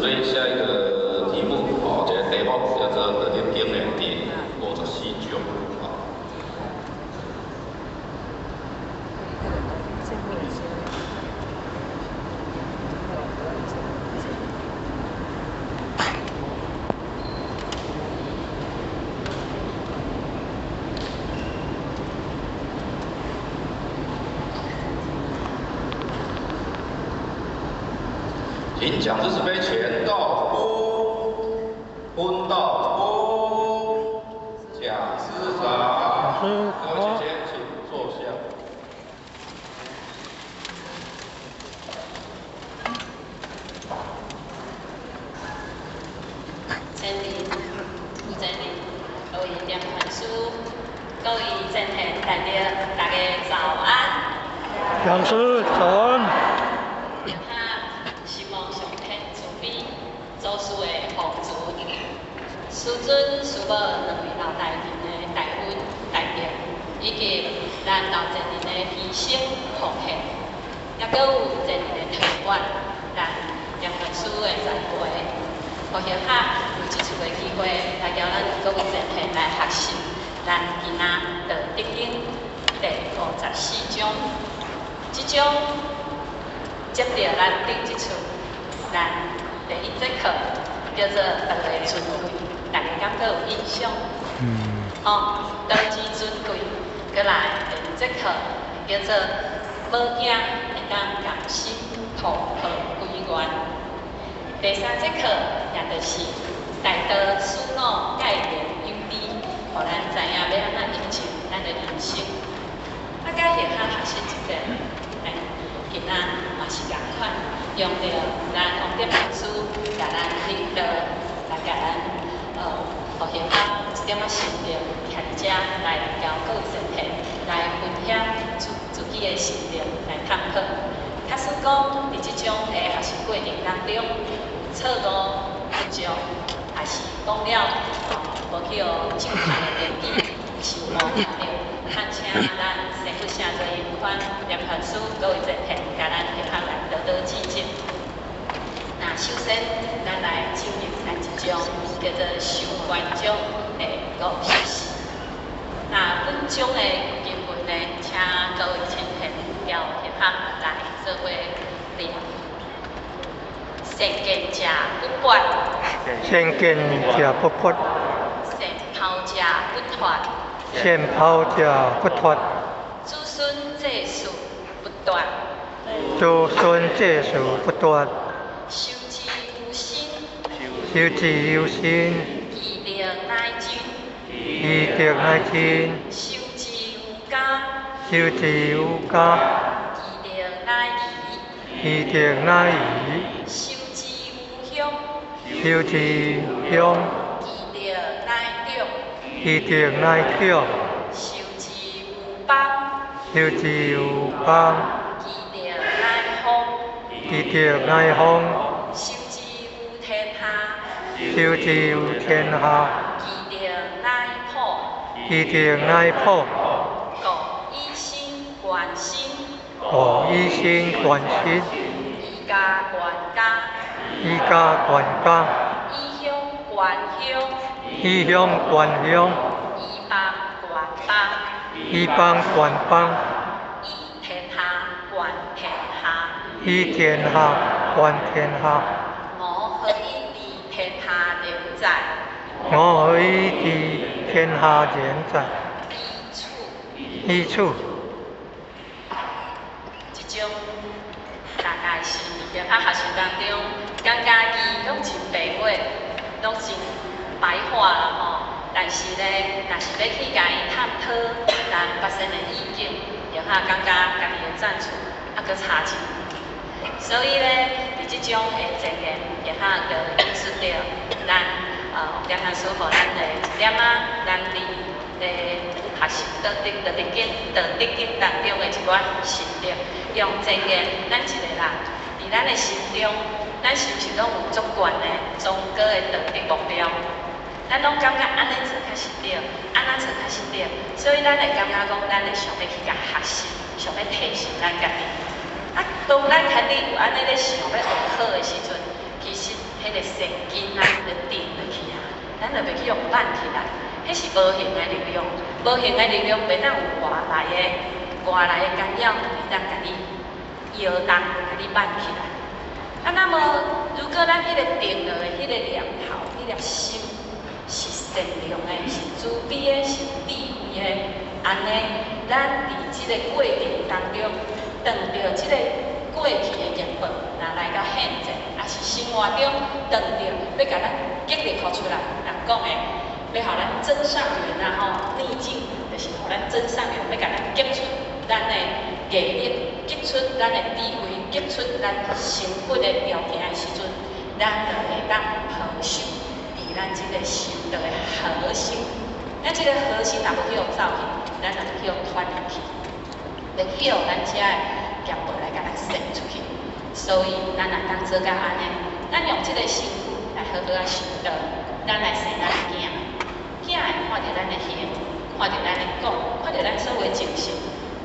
碑下一個題目，哦，這個題目叫做《道德經》的第54章，哦。請講師慈悲前到波，昏到波，講師長，各位姐姐請坐下。前人、有前人，各位點傳師，各位前賢大德，大家早安。講師早安。承蒙上天慈悲，祖師的護持，師尊師母兩位老大人的大恩大德，以及咱老前人的犧牲奉獻，抑閣有前人的託管，咱點傳師的栽培，予學校有這次的機會來交咱各位前賢來學習，咱今仔道德經第54章，這章接著咱頂一次，咱第一節課叫做道的尊貴，大家敢閣有印象？哦，道之尊貴，閣來第二節課叫做無驚會當甘心投靠歸願。第三節課也就是大道使腦概念有知，予咱知影欲按怎應酬咱的人生。啊，佮學校學習一個，哎，今仔嘛是仝款，用著咱王德老師共咱領導，來共咱予學校一點仔心得，徛佇遮來交各位前賢來分享自己的心得來探討。假使講佇這種的學習過程當中有錯誤、不足，抑是講了無去予正確的言語，是有誤會著，懇請咱師父聖座圓寬點傳師各位前賢，共咱學校來多多指正。那首先，咱來進入咱一章叫做修觀章的54。那本章的經文呢，請各位前賢交學校來做伙念。善見者不拔，善見者不拔，善拋者不脫，善拋者不脫，子孫濟事不斷，子孫濟事不斷，修之有心，修之有心，其德乃真，其德乃真，修之有加，修之有加，其德乃夷，其德乃夷，修之有鄉，修之有鄉，其德乃長，其德乃長，修之有邦，修之有邦，其德乃豐，其德乃豐，修之有天下，修之有天下，其德乃普，其德乃普，故以身觀身，故以身觀身，以家觀家，以家觀家，以鄉觀鄉，以鄉觀鄉，以邦觀邦，以邦觀邦，以天下觀天下。以天下觀天下。吾何以知天下仁哉？吾何以知天下仁哉？以處。以處。這種大概是佇學校學習當中，感覺伊攏真白話，攏真白話啦吼。但是呢，若是欲去共伊探討，咱發生的意境，學校感覺家己的戰處猶閣差真遠。所以呢，佇這種的前言，學校就引述著咱王點傳師予咱的一點仔，咱佇咧學習道德道德經道德經當中的一寡心得，用前言，咱一個人佇咱的心中，咱是毋是攏有足懸的崇高的道德目標？咱攏感覺按呢做較是對，按怎做較是對，所以咱會感覺講，咱會想欲去共學習，想欲提升咱家己。啊，當咱開始有按呢咧想欲學好的時陣，其實彼彼个善根啊，就定落去啊，咱就袂去予挽起來。彼是無形的力量，無形的力量袂當有外來的干擾，會當共你搖動，共你挽起來。啊，那麼如果咱彼個定落的彼個念頭、彼粒心是善良的、是慈悲的、是智慧的，按呢，咱佇這个過程當中，當著這個過去的業報，若來到現在，抑是生活中當著欲共咱激勵予出來，人講的，欲予咱增上緣啊吼，逆境就是予咱增上緣，欲共咱激出咱的毅力，激出咱的智慧，激出咱成佛的條件的時陣，咱就會當保守佇咱這個修道的核心。咱這個核心若無去予走去，咱就去予脫離去，欲去予咱遮的業報來共咱散出去。所以，咱若當做到按呢，咱用這個身軀來好好仔修道，咱來生咱的囝，囝會看著咱的行，看著咱的講，看著咱所有的情形，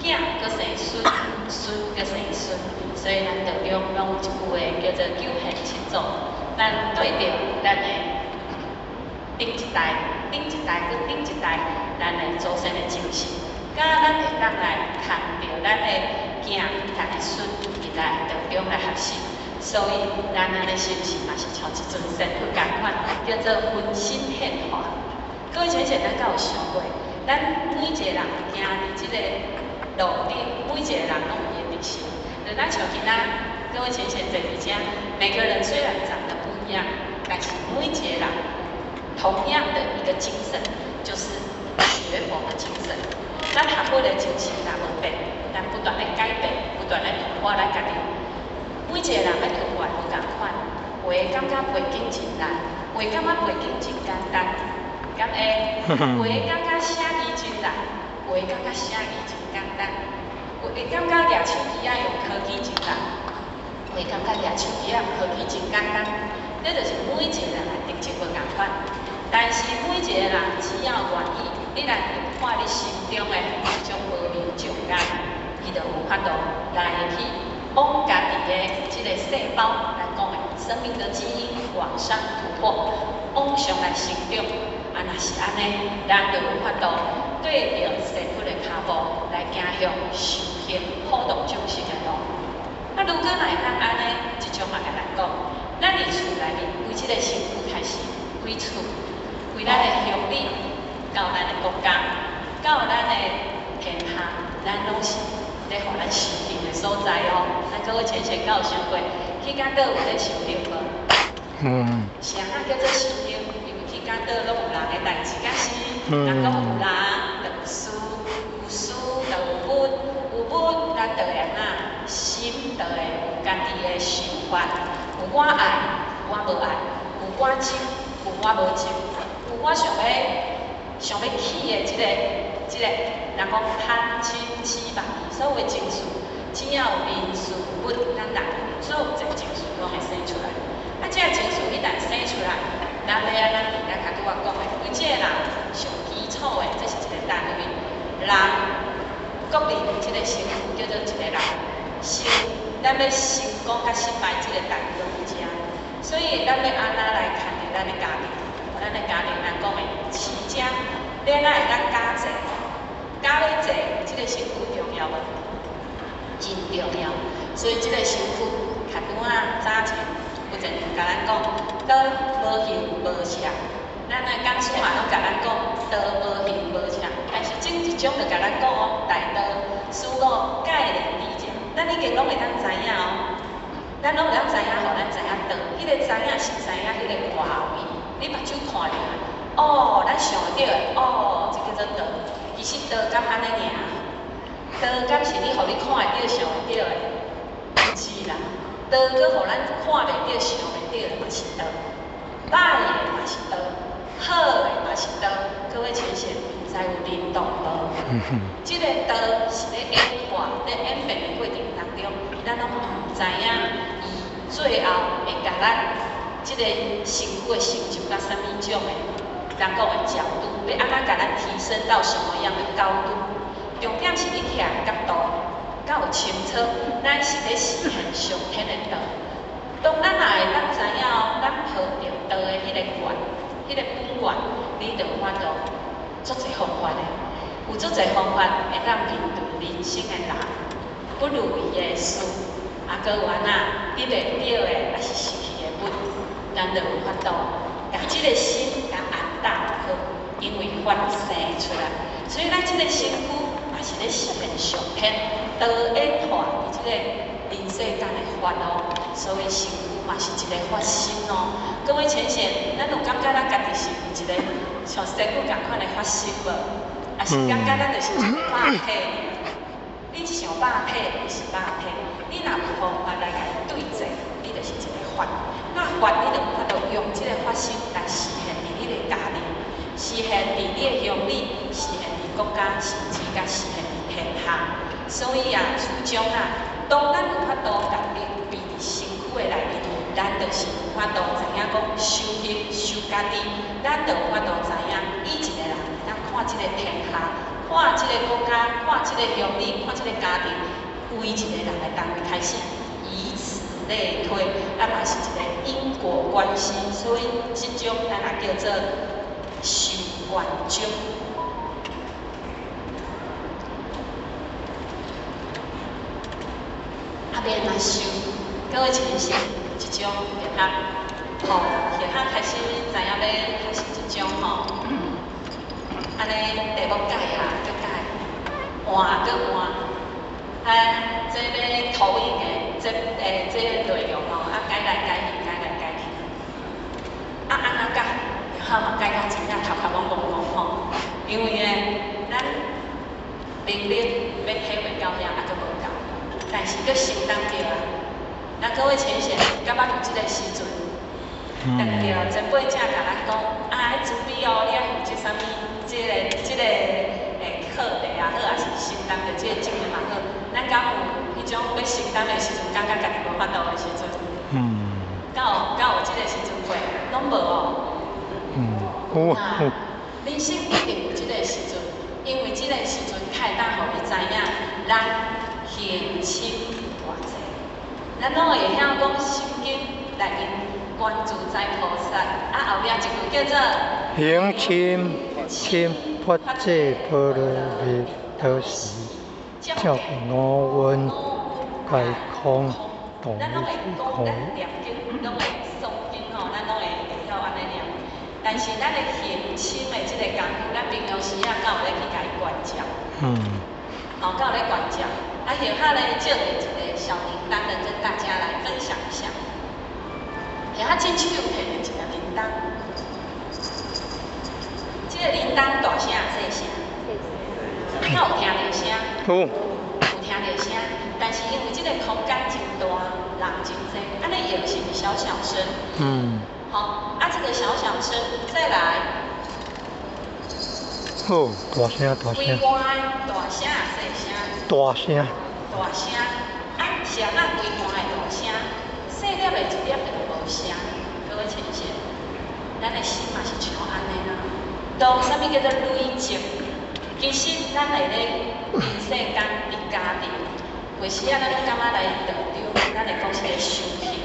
囝閣生孫，孫閣生孫，所以咱道中攏有一句話叫做九賢七祖，咱對著咱的頂一代、頂一代、閣頂一代，咱的祖先的精神，佮咱會當來牽著咱的囝、咱的孫入來道中來學習，所以咱按呢是毋是嘛是像一尊仙佛仝款，叫做分身現化。各位淺淺，咱敢有想過，咱每一個人行佇這個路頂，每一個人攏有伊的特色。就咱像今仔，各位淺淺坐佇遮，每個人雖然長得不一樣，但是每一個人同樣的一個精神，就是學佛的精神。咱學佛的精神若無變，咱不斷咧改變，不斷咧突破咱家己。每一個人欲突破無仝款，有的感覺背經真難，有的感覺背經真簡單，敢會？有的感覺寫字真難，有的感覺寫字真簡單。有的感覺舉手機仔用科技真難，有的感覺舉手機仔用科技真簡單。這就是每一個人的特質無仝款。但是每一個人只要願意，你來突破你心中的這種無明障礙，伊就有法度來去往家己的這個細胞來講的生命的基因往上突破，往上來成長。啊，若是按呢，咱就有法度對著師父的跤步來行向修行普度眾生的路。啊，如果若會當按呢，這種嘛共咱講，咱佇厝內面，為這個身軀開始，為厝，為咱的鄉里，到咱的國家，到咱的天下，咱攏是咧予咱修行的所在哦。咱各位淺淺敢有想過，去到佗有咧修行無？啥啊叫做修行？因為去到佗攏有人的代誌，敢是？人講有人，就有事，有事就有物，有物咱就會按怎？心就會有家己的想法，有我愛，我無愛，有我執，有我無執，有我想欲起的這個，人講貪嗔癡慢疑，所有的情緒，只要有人事物，咱人所有一個情緒攏會生出來。啊，這個情緒一旦生出來，咱欲按怎？咱較拄仔講的，為這個人上基礎的，這是一個單位，人國人這個身軀叫做一個人，成咱欲成功佮失敗，這個單位攏佇遮。所以咱欲按怎來看著咱的家庭？咱的家庭人講的持家，你按怎會當教濟？教咧濟，這個身軀重要無？真重要。所以這個身軀，較拄仔早前有一個人共咱講，道無形無相。咱的講師嘛攏共咱講，道無形無相。但是前一章就共咱講哦，大道使我概然佇者，咱已經攏會當知影哦。咱攏會當知影，予咱知影道，彼個知影是知影彼個外圍，你目睭看著，哦，咱想會著的，哦，這叫做道。其實道敢按呢爾？道敢是你予你看會著、想會著的？毋是啦，道閣予咱看袂著、想袂著的嘛是道，歹的嘛是道，好的嘛是道。各位淺顯，毋知有認同無？這個道是咧演化、咧演變的過程當中，咱攏毋知影伊最後會共咱這個身軀的成就到啥物種的，人講的角度，欲按怎共咱提升到什麼樣的高度？重點是你徛的角度敢有清楚，咱是咧實現上天的道。當咱若會當知影哦，咱抱當面對人生的人，不如意的事，啊，閣有按怎得袂著的，抑是失去的物，咱就有法度，共這个心共安頓好，因為法生出來，所以咱這個身軀嘛是咧實現上天多演化佇這個人世間的法哦，所以身軀嘛是一個法身哦。各位淺顯，咱有感覺咱家己是一個像仙女仝款的法身無？抑是感覺咱就是一個肉體？你想肉體，你是肉體；你若有方法來共伊對治，你就是一個法。那法你就有法度用這個法身來實現佇你的家庭，實現佇你的鄉里，實現佇國家，甚至共實現佇天下。所以啊，此種啊，當咱有法度共你備佇身軀的內面，咱就是有法度知影講修行修家己，咱就有法度知影以一個人會當看這個天下，看這個國家，看這個鄉里，看這個家庭，為一個人的單位開始，以此類推，啊嘛是一個因果關係，所以這種咱也叫做修觀種。啊，欲按怎修？各位淺顯，這種學吼，學校開始知影欲學習這種吼，按呢題目改啊，閣改，換閣換，啊，這欲投影的這欸這個內容吼，啊改來改去，改來改去，啊按怎改？然後嘛改甲真正頭殼攏戇戇吼，因為呢，咱能力欲體會到遐，啊閣無夠，但是閣承擔著啊。那各位淺顯，敢捌有這個時陣？當著前輩者共咱講，啊，愛準備哦，你愛負責啥物？這個課題也好，抑是承擔著這個責任嘛好。咱敢有彼種欲承擔的時陣，感覺家己無法度的時陣？敢有這個時陣過？攏無哦。有。那人生一定有這個時陣，因為這個時陣較會當予你知影，人行深偌濟。咱攏會曉講《心經》內面觀自在菩薩，啊後壁一句叫做行深深法界波羅蜜多時，照見五蘊皆空，動咱攏會講，咱念經攏會誦經吼，咱攏會曉按呢念。但是咱的行深的這個功夫，咱平常時啊，敢有咧去共伊觀照？吼，敢有咧觀照？啊，後下咧借著一個小鈴鐺的，跟大家來分享一下。後下進手提著一個鈴鐺，這個鈴鐺大聲抑細聲？敢有聽著聲？有。有聽著聲，但是因為這個空間真大，人真濟，按呢搖是毋是小小聲？好，啊，這個小小聲，再來。好，大聲大聲。規關大聲抑細聲？大聲。大聲，啊，是按怎規關會大聲？細粒的一粒就無聲。各位淺顯，咱的心嘛是像按呢啦。當啥物叫做累積？其實咱會咧人世間佇家庭，有時啊，咱攏感覺來道場，咱會講是咧修行。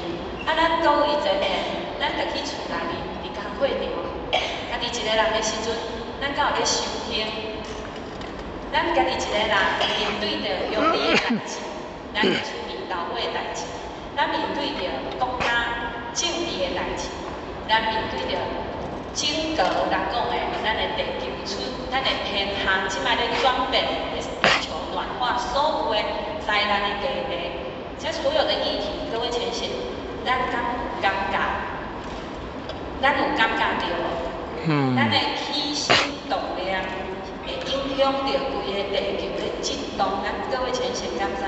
啊，咱各位前面，咱著去厝內面佇工課場，家己一個人的時陣，咱敢有咧修行？咱家己一個人面對著鄉里的代誌，咱佇厝裡頭尾的代誌，咱面對著國家政治的代誌，咱面對著整個人講的，咱的地球村，咱的天下，這擺咧轉變，地球暖化，所有的災難的議題，這所有的議題，各位淺顯，咱敢有感覺？咱有感覺著無？咱的起心動念會影響著規个地球咧震動，咱各位淺顯敢知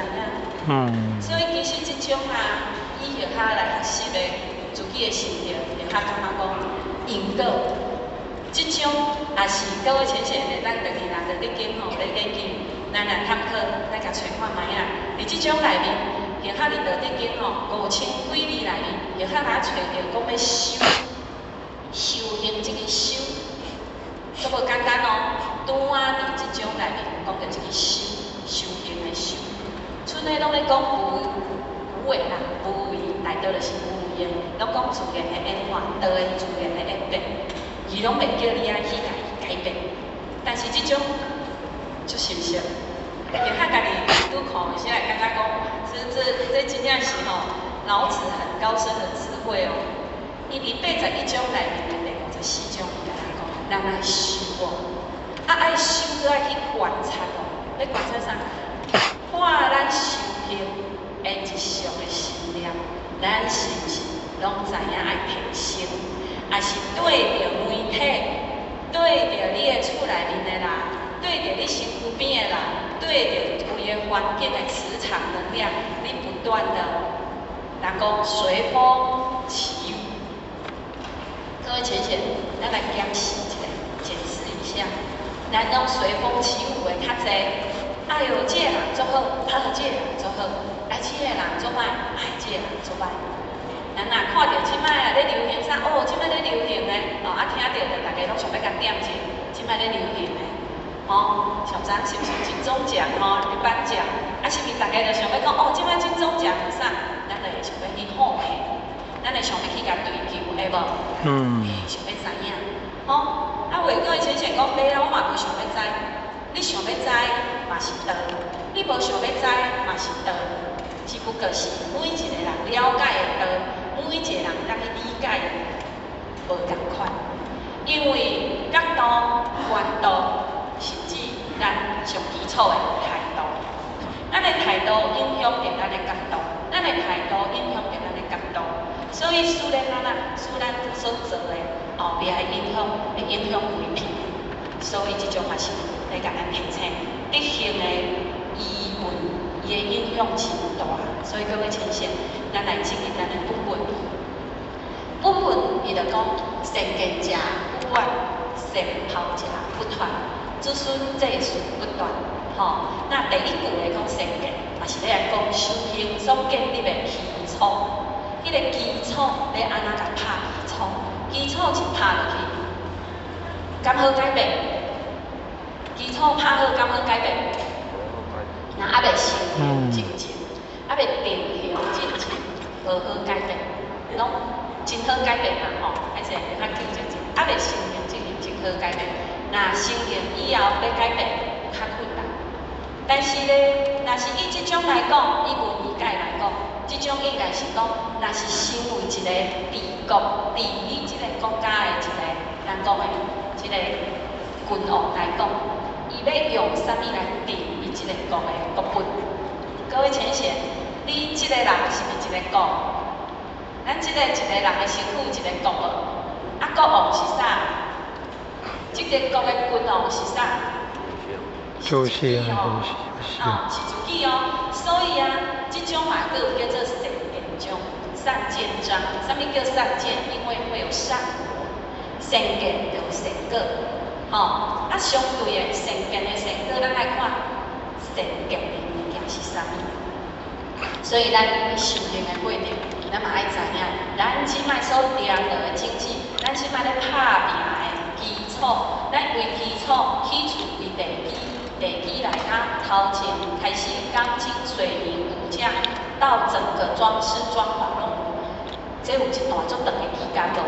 影？所以其實這種啊，以後較來學習的自己的心得，會較感覺講因果。這種也是各位淺顯的，咱轉去人就咧經吼，咧研究，咱來探討，咱共揣看覓仔。佇這種內面，會較佇道德經吼五千幾字內面，會較來揣著講欲修修行這個修，閣無簡單哦。拄仔佇這種內面講著這個修修行的修，賰咧攏咧講無無為啦，無為內底就是無為的，攏講自然的演化，道的自然的演變，伊攏袂叫你愛去共伊改變。但是這種足深色，就較家己拄看有時會感覺講，這真正是吼，老子很高深的智慧哦。伊佇81章內面的第54章，伊共咱講，咱愛修哦，啊愛修，閣愛去觀察哦，欲觀察啥？看咱修行的日常的心念，咱是毋是攏知影愛提升？抑是對著媒體，對著你的厝內面的人，對著你身軀邊的人，對著規个環境的磁場能量，你不斷的，人講隨風起舞。各位淺顯，咱來檢視一下，檢視一下，咱攏隨風起舞的較濟。哎喲，這个人足好，啊，這個人足好，啊，這個人足歹，哎，這個人足歹。咱若看著這擺咧流行啥？哦，這擺咧流行的，哦，啊，聽著就逐家攏想欲共點者，這擺咧流行的，吼，像昨是毋是金鐘獎吼，咧頒獎，啊，是毋是逐家就想欲講，哦，這擺金鐘獎有啥？咱就會想欲去好奇，咱會想欲去共追求，會無？嗯。想欲知影，吼，啊，有的各位淺顯講，袂啊，我嘛無想欲知。你想欲知嘛是道，你無想欲知嘛是道，只不過是每一個人了解的道，每一個人當去理解的無仝款。因為角度、寬度，甚至咱上基礎的態度，咱的態度影響著咱的角度，咱的態度影響著咱的角度。所以，雖然咱啊，雖然所做的後壁的影響會影響規片，所以這種嘛是來共咱提醒，德行的疑問，伊的影響真大。所以各位淺顯，咱來進入咱的本文。本文伊就講：善見者不遠，善拋者不脫，子孫濟世不斷。吼，那第一句來講善見，嘛是咧來講修行所建立的基礎。彼個基礎欲按怎共拍基礎？基礎一拍落去，敢好改變？基礎拍好，敢好改變？若猶未成形進前，猶未定型進前，無好改變，攏真好改變啦吼，歹勢較糾正者，猶未成形進前真好改變。若成形以後欲改變，較困難。但是咧，若是以這種來講，以文義解來講，這種應該是講，若是身為一個治國、治理這個國家的一個，咱講的這個君王來講，伊欲用啥物來定伊這個國的國本？各位淺顯，你這個人是毋是一個國？咱這個一個人的身軀一個國無？啊，國王是啥？這個國的君王是啥？主席哦，哦，是自己哦。所以啊，這種嘛，閣有叫做善見章、善見章。啥物叫善見？因為會有善果，善見就有善果。吼，啊，相對的善見的善果，咱愛看善見的物件是啥物。所以咱修行的過程，咱嘛愛知影，咱這擺所掂著的種子，咱這擺咧拍拚的基礎，咱為基礎起厝為地基，地基來較頭前開始鋼筋水泥骨架，到整個裝飾裝潢攏，這有一段足長的期間無？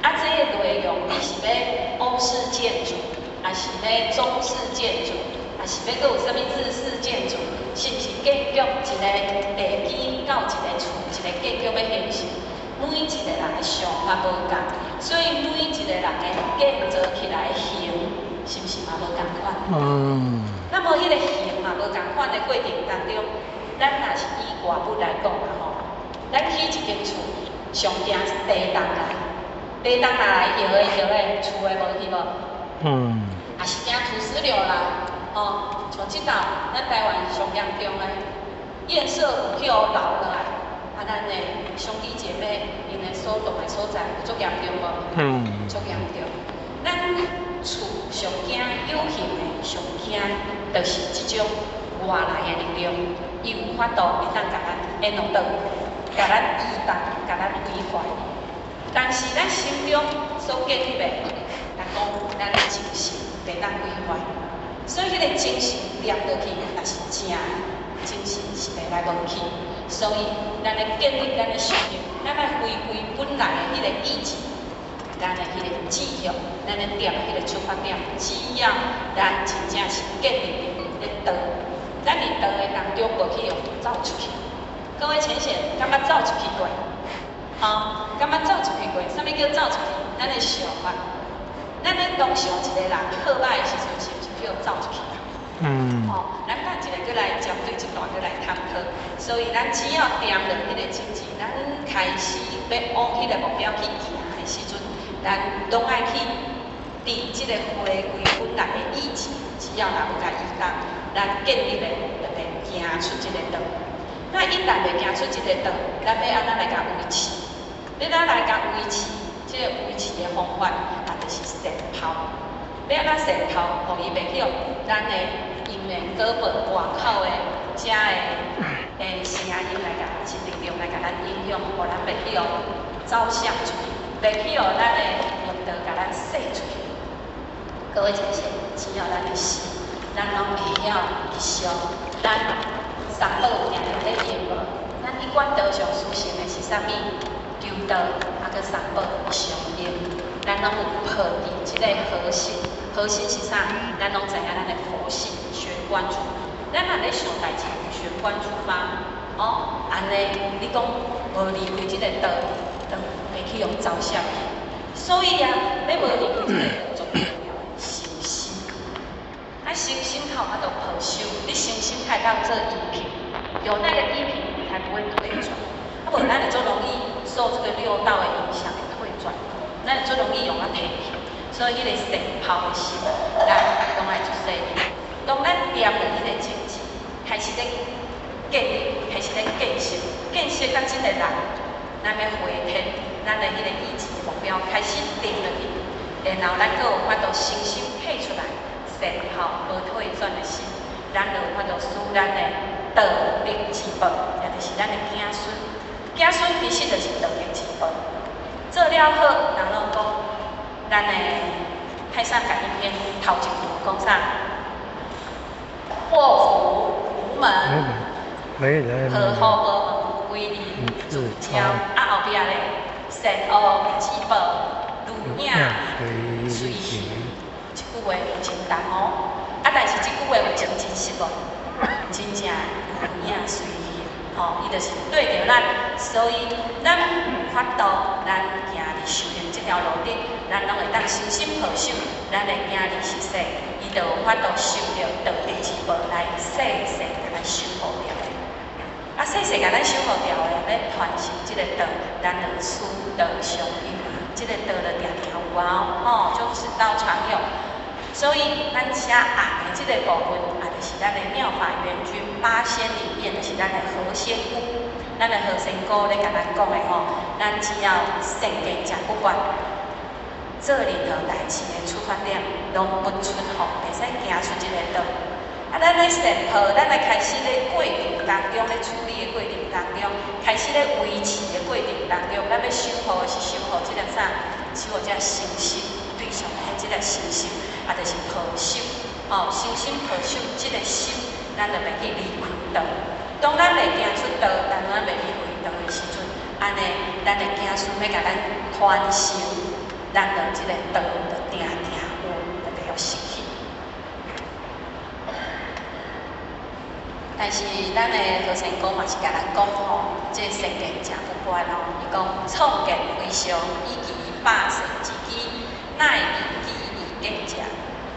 啊，這個內容你是欲歐式建築，抑是欲中式建築，抑是欲閣有啥物日式建築？是毋是建築一個地基到一個厝，一個建築欲形成？每一個人的想法無仝，所以每一個人的建造起來的形，是毋是嘛無仝款？那麼彼個形嘛無仝款的過程當中，咱若是以外物來講啦吼，咱起一間厝，上驚是地動來，地動來搖的搖的，厝會無去無？也是驚土石流來，吼，像這道咱台灣上嚴重的堰塞湖去予流落來，啊，咱的兄弟姐妹𪜶的所住的所在有足嚴重無？足嚴重。咱厝上驚有形的，上驚就是這種外來的力量，伊有法度會當共咱緣倒，共咱移動，共咱毀壞。但是咱心中所建立的，咱講咱的精神袂當毀壞，所以彼個精神念落去，若是正的，精神是袂來無去。所以咱來建立咱的修行，咱愛回歸本來的彼個意志，咱的彼個志向，咱的點彼個出發點，只要咱真正是建立佇咧道，咱佇道的當中無去予走出去。各位淺顯，敢捌走出去過？吼，敢捌走出去過？啥物叫走出去？咱的想法，咱咧當想一個人好歹的時陣，是毋是去予走出去？吼，咱等一下閣來針對這段閣來探討。所以咱只要掂著彼個種子，咱開始欲往彼個目標去行的時陣，咱攏愛去佇這個回歸本來的意志，只要若欲共伊當，咱建立的就會行出這個道。那一旦袂行出這個道，咱欲按怎來共維持？欲按怎來共維持？這個維持的方法，也就是善拋。欲按怎善拋，予伊袂去予咱的因緣果報外口的遮的聲音來共是力量來共咱影響，予咱袂去予走向出去，袂去予咱的業道共咱洗出去。各位同學，只要咱的心，咱攏會曉吉祥，咱三寶定定咧用無？咱一貫道上殊勝的是啥物？求道啊，閣三寶相應，咱攏有抱佇這個核心，核心是啥？咱攏知影咱的佛性玄關處。咱若咧想代誌，從玄關出發，哦，按呢，你講無離開這個道，就袂去予走向去。所以啊，欲無離開這個道，足重要的修心。啊，修心較有法度抱守，你修心才會當做依憑，有那個依憑，才不會退轉。啊，無咱就足容易受這個六道的影響，會退轉。咱就足容易予它提去。所以，彼個善拋的心，咱攏愛做細膩。當咱掂著彼個種子，開始咧建立，開始咧建設，建設到這個人，咱欲回天，咱的彼個意志目標開始定落去，然後咱閣有法度誠心退出來，善拋無退轉的心，咱就有法度使咱的道德之報，也就是咱的子孫。子孫其實就是道德之報。做了好，人攏講，咱的太上感應篇頭一句講啥？禍福無門，禍福無門，歸人自招。啊，後壁咧，善惡之報，如影隨形。這句話有真重哦，啊，但是這句話有真真實無？真正如影隨形，吼，伊就是對著咱，所以咱有法度，咱行佇修行這條路頂，咱攏會當誠心抱守，咱的囝兒是說，伊就有法度受著道德之報來世世共咱守護著的。啊，世世共咱守護著的，欲傳承這個道，咱就師道相應啊，這個道就定定有啊，吼，就是道常有。所以咱寫紅的這個部分，也就是咱的妙法圓君八仙裡面，就是咱的何仙姑。咱的何仙姑咧共咱講的吼，咱只要善見正不斷，做任何代誌的出發點，攏不出吼，袂使行出這個道。啊，咱咧善抱，咱來開始咧過程當中，咧處理的過程當中，開始咧維持的過程當中，咱欲守護的是守護這個啥？守護這個誠心，對上的這個誠心，啊，就是抱守，吼，誠心抱守這個心，咱就袂去離開道。當咱袂行出道，當咱袂離開道的時陣，按呢，咱的子孫欲共咱傳承，咱就這個道就定定有，就袂予失去。但是咱的何仙姑嘛是共咱講吼，這個善見誠不懸哦。伊講創見非常，以其百世之機，乃離機而見者，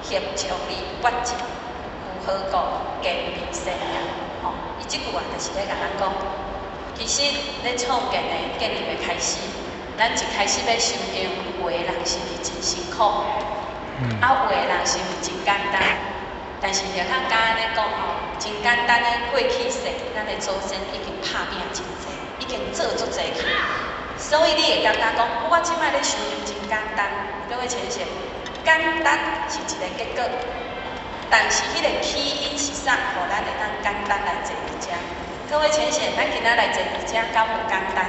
協將而不盡，有何故見彼善也？吼，伊這句話就是咧共咱講，其實咧創建的建立的開始，咱一開始欲修行，有的人是毋是真辛苦？啊，有的人是毋是真簡單？但是就較敢按呢講吼，真簡單的過去世，咱的祖先已經拍拚真濟，已經做足濟去，所以你會感覺講，我這擺咧修行真簡單。各位淺顯，簡單是一個結果，但是彼個起因是啥，予咱會當簡單來坐佇遮？各位淺顯，咱今仔來坐佇遮，敢有簡單？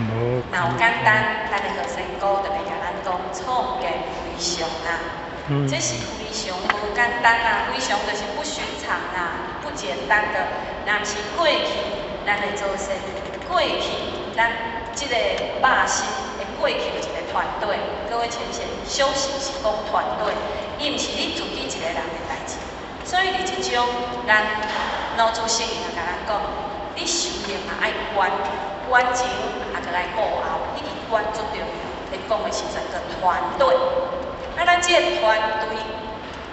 無。若有簡單，咱的何仙姑就袂共咱講創見非常啊。這是非常無簡單啊，非常就是不尋常啊，不簡單的。若毋是過去咱的祖先，過去咱這個肉身的過去有一個團隊。各位淺顯，修行是講團隊，伊毋是你自己一個人的代誌。所以佇這種，咱老祖先伊也共咱講，你修行嘛愛觀，觀前也閣來顧後，彼個觀足重要。咧講的時陣個團隊，啊，咱這個團隊，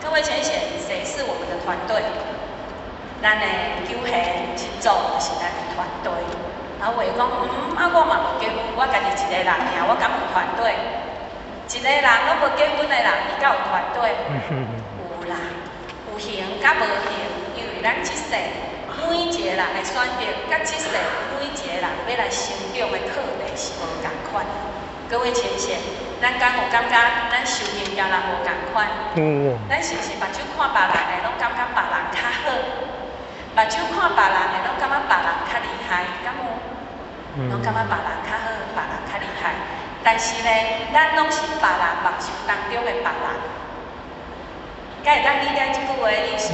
各位淺顯，誰是我們的團隊？咱的九賢七祖就是咱的團隊。啊，有的講，啊，我嘛無結婚，我家己一個人爾，我敢有團隊？一個人攏無結婚的人，伊敢有團隊？有啦，有形佮無形，因為咱這世每一個人的選擇，佮這世每一個人欲來成長的課題是無仝款。各位淺顯，咱敢有感覺咱修行佮人無仝款？咱是毋是目睭看別人的，攏感覺別人較好？目睭看別人的，攏感覺別人較厲害，敢有？攏感覺別人較好，別人較厲害。但是呢，咱攏是別人目睭當中的別人。敢會當理解這句話的意思？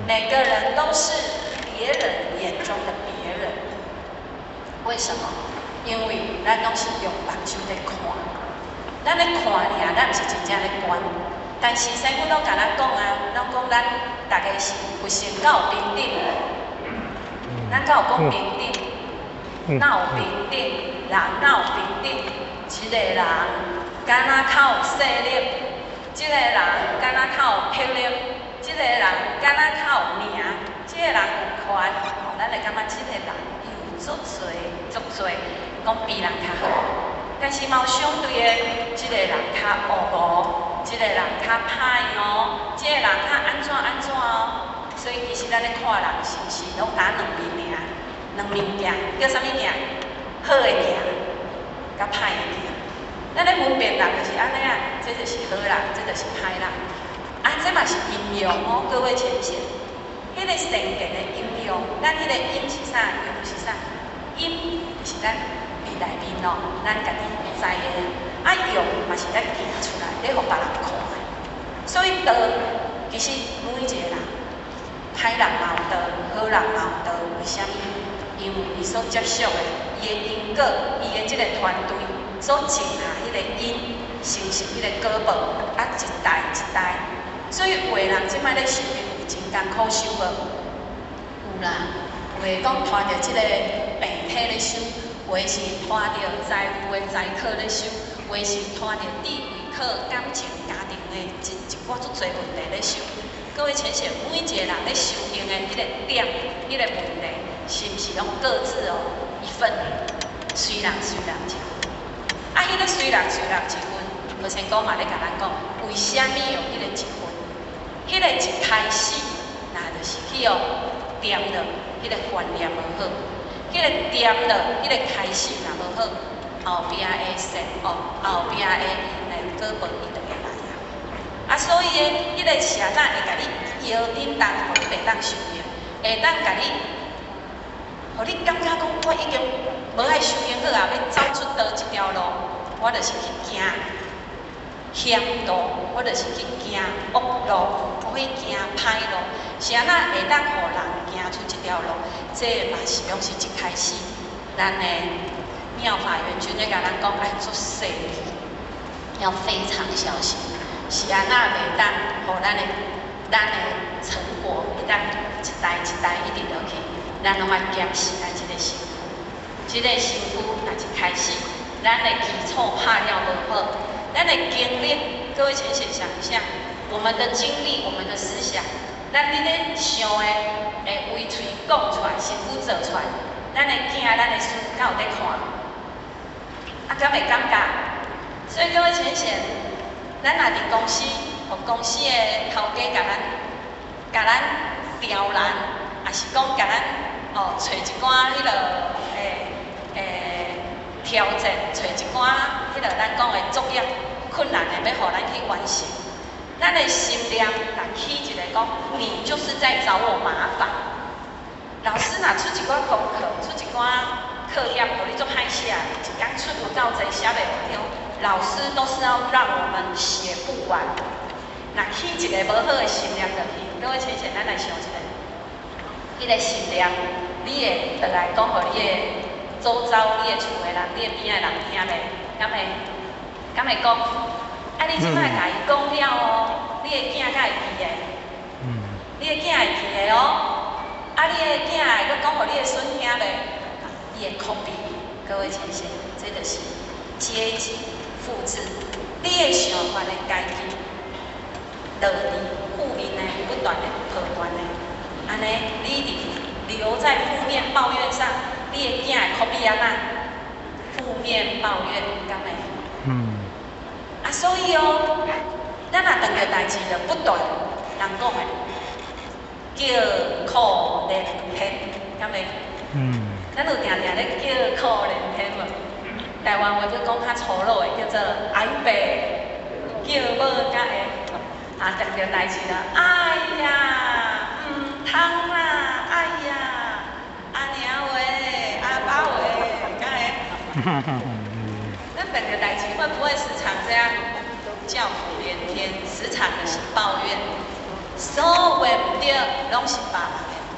每個人都是別人眼中的別人。為什麼？因為咱攏是用目睭咧看，咱咧看爾，咱毋是真正咧觀。但是師父攏共咱講啊，攏講咱逐家是佛性敢有平等，咱敢有講平等？哪有平等？人哪有平等？一個人敢若較有勢力，這個人敢若較有魄力，這個人敢若較有名，這個人有權，吼，咱會感覺這個人有足濟足濟，講比人較好。但是嘛有相對的，這個人較惡無，這個人較歹哦，這個人較按怎按怎哦。所以其實咱咧看人，是毋是攏打兩面爾？兩面鏡叫啥物鏡？好的鏡，佮歹的鏡。咱咧分辨人就是按呢啊，這就是好人，這就是歹人。啊，這嘛是陰陽哦，各位淺顯。彼個善見的陰陽，咱彼個陰是啥？陽是啥？陰就是咱佇內面哦，咱家己知的。啊，陽嘛是咱行出來，咧予別人看的。所以道其實每一個人，歹人嘛有道，好人嘛有道，為啥物？因為伊所接觸的，伊的因果，伊的這個團隊所種下彼個因，成熟彼個果報，啊，一代一代。所以有的人這擺咧修行有真艱苦修無？有啦，有的講拖著這個病體咧修，有的是拖著財務的財課咧修，有的是拖著地位課、感情、家庭的這一寡足濟問題咧修。各位淺顯，每一個人咧修行的彼個點、彼個問題，是毋是攏各自哦一份？隨人隨人一份。啊，彼個隨人隨人一份，何仙姑嘛咧共咱講，為啥物有彼個一份？彼個一開始，若就是去予掂著，彼個觀念無好，彼個掂著，彼個開始若無好，後壁的善惡，後壁的因的果報，伊就會來啊。啊，所以呢，彼個是按怎會共你搖叮當，予你袂當修行，會當共你，予你感覺講我已經無愛修行好啊，欲走出佗一條路，我就是去行險路，我就是去行惡路，我去行歹路，是按怎會當予人行出這條路？這嘛是攏是一開始，咱的妙法圓君咧共咱講愛足細膩，要非常小心。是按怎袂當，予咱的成果會當一代一代一直落去，咱攏愛檢視咱這個身軀，這個身軀若一開始，咱的基礎拍了無好，咱的經歷，各位淺顯想一下，我們的經歷，我們的思想，咱佇咧想的，會開喙講出來，身軀做出來，咱的囝、咱的孫敢有咧看？啊，敢會感覺？所以各位淺顯，咱若佇公司，予公司的頭家共咱刁難，抑是講共咱哦揣一寡彼個挑戰，揣一寡彼個咱講的作業困難的，欲予咱去完成。咱的心念若起一個講，你就是在找我麻煩。老師若出一寡功課，出一寡課業，予你足歹寫，一工出有夠濟寫袂完。老師都是要讓我們寫不完。若起一個無好的心念落去，各位淺顯，咱來想一下，彼個心念，你會轉來講予你的周遭、你的厝的人、你的邊仔的人聽袂？敢會？敢會講？啊，你這擺共伊講了哦，你的囝敢會記得？你的囝會記得哦，啊，你的囝會閣講予你的孫聽袂？伊會 copy，各位淺顯，這就是階級複製，你的想法的階級，落佇負面的，不斷的抱怨的，按呢，你佇留在負面抱怨上，你的囝會 copy 按怎？負面抱怨，敢會？嗯。啊，所以哦，咱若碰著代誌就不斷人講的，叫苦連天，敢會？嗯。咱有定定咧叫苦連天無？台灣話閣講較粗魯的，叫做哀爸，叫某甲會，啊，碰著代誌啦，哎呀，毋通啦，哎呀，阿娘喂，阿爸喂，敢會？咱碰著代誌會不會時常這樣叫苦連天？時常的是抱怨，所有的毋對，攏是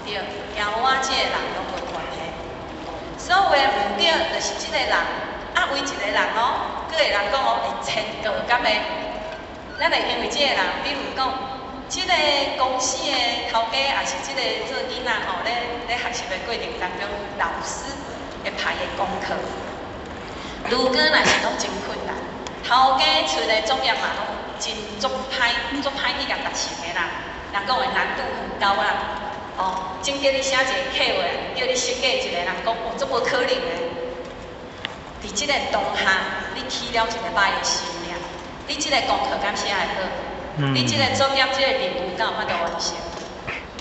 別人的毋對，交我這个人攏無關係。所有的毋對，就是這個人，啊，為一個人哦，閣會人講哦，會千個敢會？咱會因為這個人，比如講，這个公司的頭家，抑是這个做囡仔吼，咧學習的過程當中，老師會排的功課，如果若是攏真困難，頭家出的作業嘛攏真足歹，足歹去共達成的啦。人講的難度很高啊。哦，真叫你寫一个計劃，叫你設計一个人講，哦，足無可能的。佇這个當下，你起了一個歹的心念，你這個功課敢寫會好？你這个作業、這个任務敢有法度完成？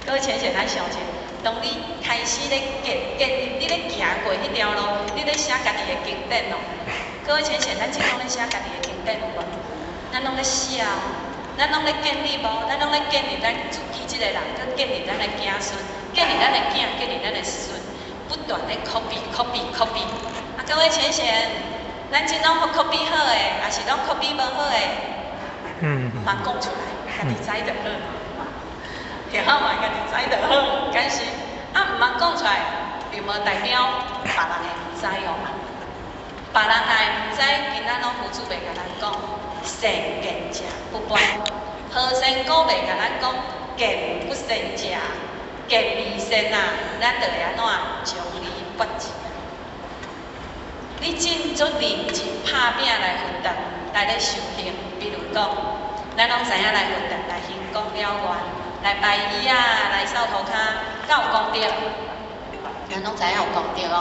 各位淺顯咱想者，當你開始咧建建立，你咧行過彼條路，你咧寫家己的經典哦。各位淺顯，咱這攏咧寫家己的經典有無？咱攏咧寫，咱攏咧建立無？咱攏咧建立咱自己這个人，閣建立咱的子孫，建立咱的囝，建立咱的孫，不斷咧 copy copy copy。啊，各位淺顯，咱這攏 copy 好的，抑是攏 copy 無好的？毋通講出來，家己知就好。聽好嘛，家己知就好，敢是？啊，毋通講出來，並無代表別人會毋知哦。別人若會毋知，今仔攏佛祖袂共咱講，善見者不觀。何仙姑袂共咱講，見不善者，見未善啊，咱就會按怎將離不治。你真足認真拍拚來佛堂，來咧修行，比如講，咱攏知影來佛堂來行功了願，來拜椅仔，來掃塗跤，敢有功德？咱攏知影有功德哦。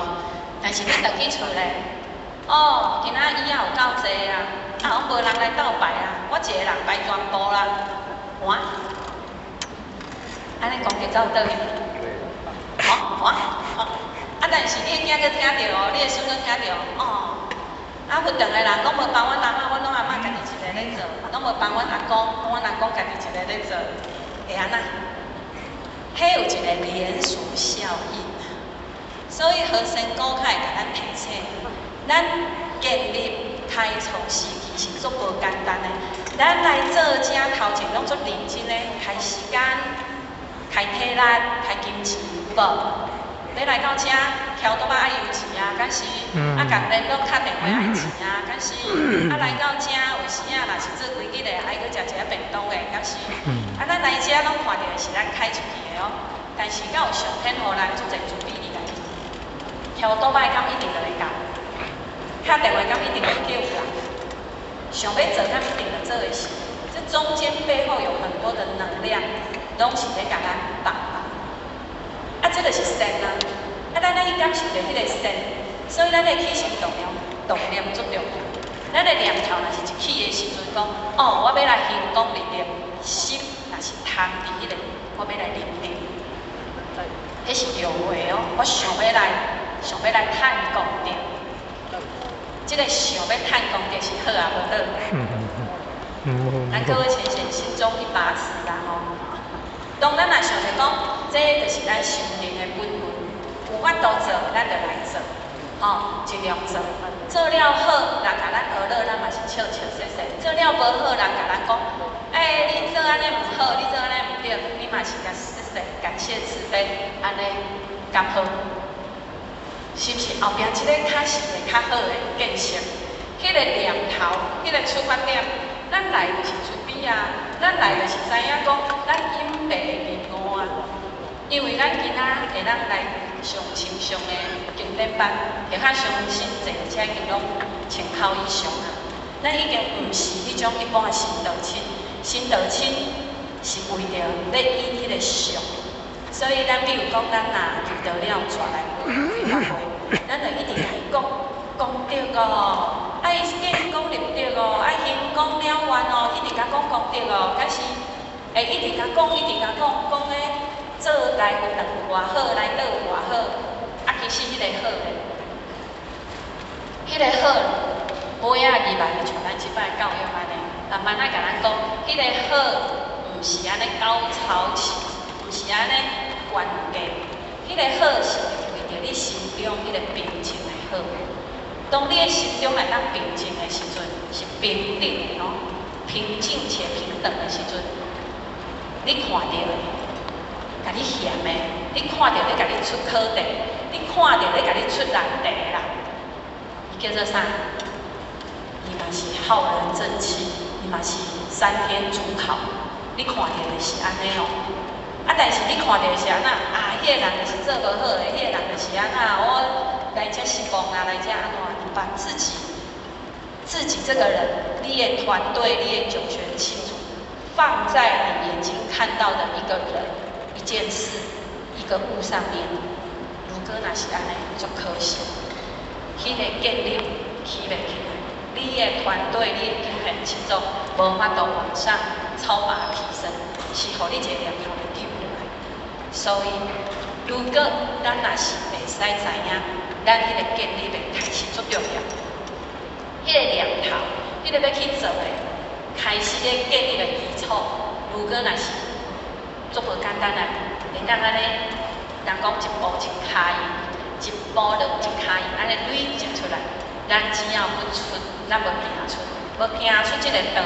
但是你轉去厝咧，哦，今仔椅仔有夠濟啊，啊，攏無人來鬥拜啊，我一个人拜全部啦，哇，按呢功德走佗去？吼，哇，吼，啊，但是你的囝閣聽著哦，你的孫閣聽著哦，啊，佛堂的人攏無幫阮阿嬤，阮攏阿嬤家己一个咧做，攏無幫阮阿公，阮阿公家己一个咧做，會按怎？彼有一个連鎖效應，所以何仙姑較會共咱提醒，咱建立開創時期是足無簡單的。咱來做這頭前攏足認真的，開時間、開體力、開金錢，有無？欲來到遮，徛桌仔愛油錢啊，敢是？啊，共聯絡敲電話愛錢啊，敢是？啊，來到遮有時啊，若是做規日的，愛閣食一下便當的，敢是？啊，咱來遮攏看著的是咱開出去的哦，但是敢有上天予咱足濟慈悲佇內面？徛桌仔敢一定就會到？敲電話敢一定會叫有人？想欲做敢一定就做會成？這中間背後有很多的能量，攏是咧共咱幫忙。啊，這就是善啊！啊，咱愛去感受著彼个善，所以咱的起心動念，動念足重要。咱的念頭若是一起的時陣，講哦，我欲來行功立德，心若是貪佇彼个，我欲來立德，彼是著話哦。我想欲來趁功德，這个想欲趁功德是好抑無好？咱各位淺顯心中一把尺啦吼。當咱若想著講，這就是咱修行的本分，有法度做，咱就來做，吼，盡量做。做了好，人共咱呵咾，咱嘛是笑笑說說；做了無好，人共咱講，欸，你做按呢毋好，你做按呢毋對，你嘛是共說說，感謝慈悲，按呢敢好？是毋是後壁這个較是會較好的建設？彼个念頭，彼个出發點，咱來就是慈悲啊，咱來就是知影講，咱隱地的任務。般。因為咱今仔會當來上親像的經典班，或較相信坐這已經攏1000口以上啊。咱已經毋是彼種一般的神道親，神道親是為著欲以彼个相，所以咱比如講，咱若求道了帶來開法會，咱就一直共伊講功德哦，愛建功立德哦，愛行功了願哦，一直共講功德哦，敢是會一直共講，一直共講，講咧做來有偌好，來倒有偌好，啊，其實彼个好咧，彼个好，尾仔入來就像咱這擺教育按呢，慢慢仔共咱講，彼个好毋是按呢高潮起，毋是按呢懸架，彼个好是為著你心中彼个平靜的好。當你的心中會當平靜的時陣，是平等的吼，平靜且平等的時陣，你看著的，共你嫌的，你看著咧共你出考題，你看著咧共你出難題的啦，伊叫做啥？伊嘛是浩然正氣，伊嘛是三天主考。你看著的是按呢哦，啊，但是你看著的是按怎？啊，彼個人就是做無好的，彼個人就是按怎？我來遮失望啊，來遮按怎？你把自己這個人，你的團隊，你的九玄七祖，放在你眼睛看到的一個人、一件事、一個物上面，如果若是按呢，足可惜，彼個建立起袂起來，你的團隊、你的九玄七祖無法度往上超拔提升，是予你一個念頭咧丟落來。所以，如果咱若是會使知影，咱彼個建立的開始足重要。彼個念頭，彼個欲去做的，開始咧建立的基礎，如果若是足無簡單啊，會當按呢，人講一步一跤印，一步落一跤印，按呢累積出來。咱只要不出，咱無行出，無行出這個道，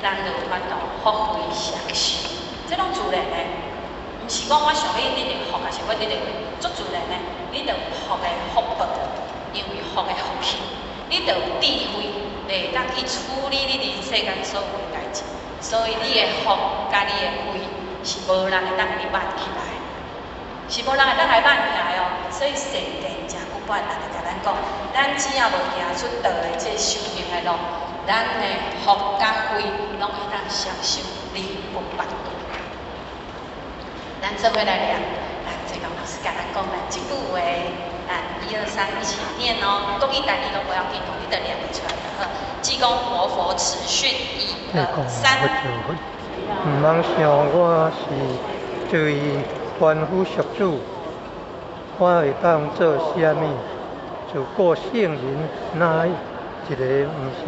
咱就有法度福慧雙修。這攏自然的，毋是講我想欲得著福，抑是欲得著慧，足自然的，你就有福的福報，因為福的福氣，你就有智慧，會當去處理你人世間所有的代誌。所以你的福佮你的慧是無人會當共你挽起來，是無人會當共挽起來哦。所以聖典誠久擺也就共咱講，咱只要無行出道的這個修行的路，咱的福佮慧攏會當雙修，離不拔斷。咱做伙來念，來濟公老師共咱講來這句話，咱一二三一起念哦。國語台語攏無要緊哦，你就念會出來就好。濟公活佛慈訓，一二三。毋通想我是做凡夫俗子，我會當做啥物？如果聖人哪一个毋是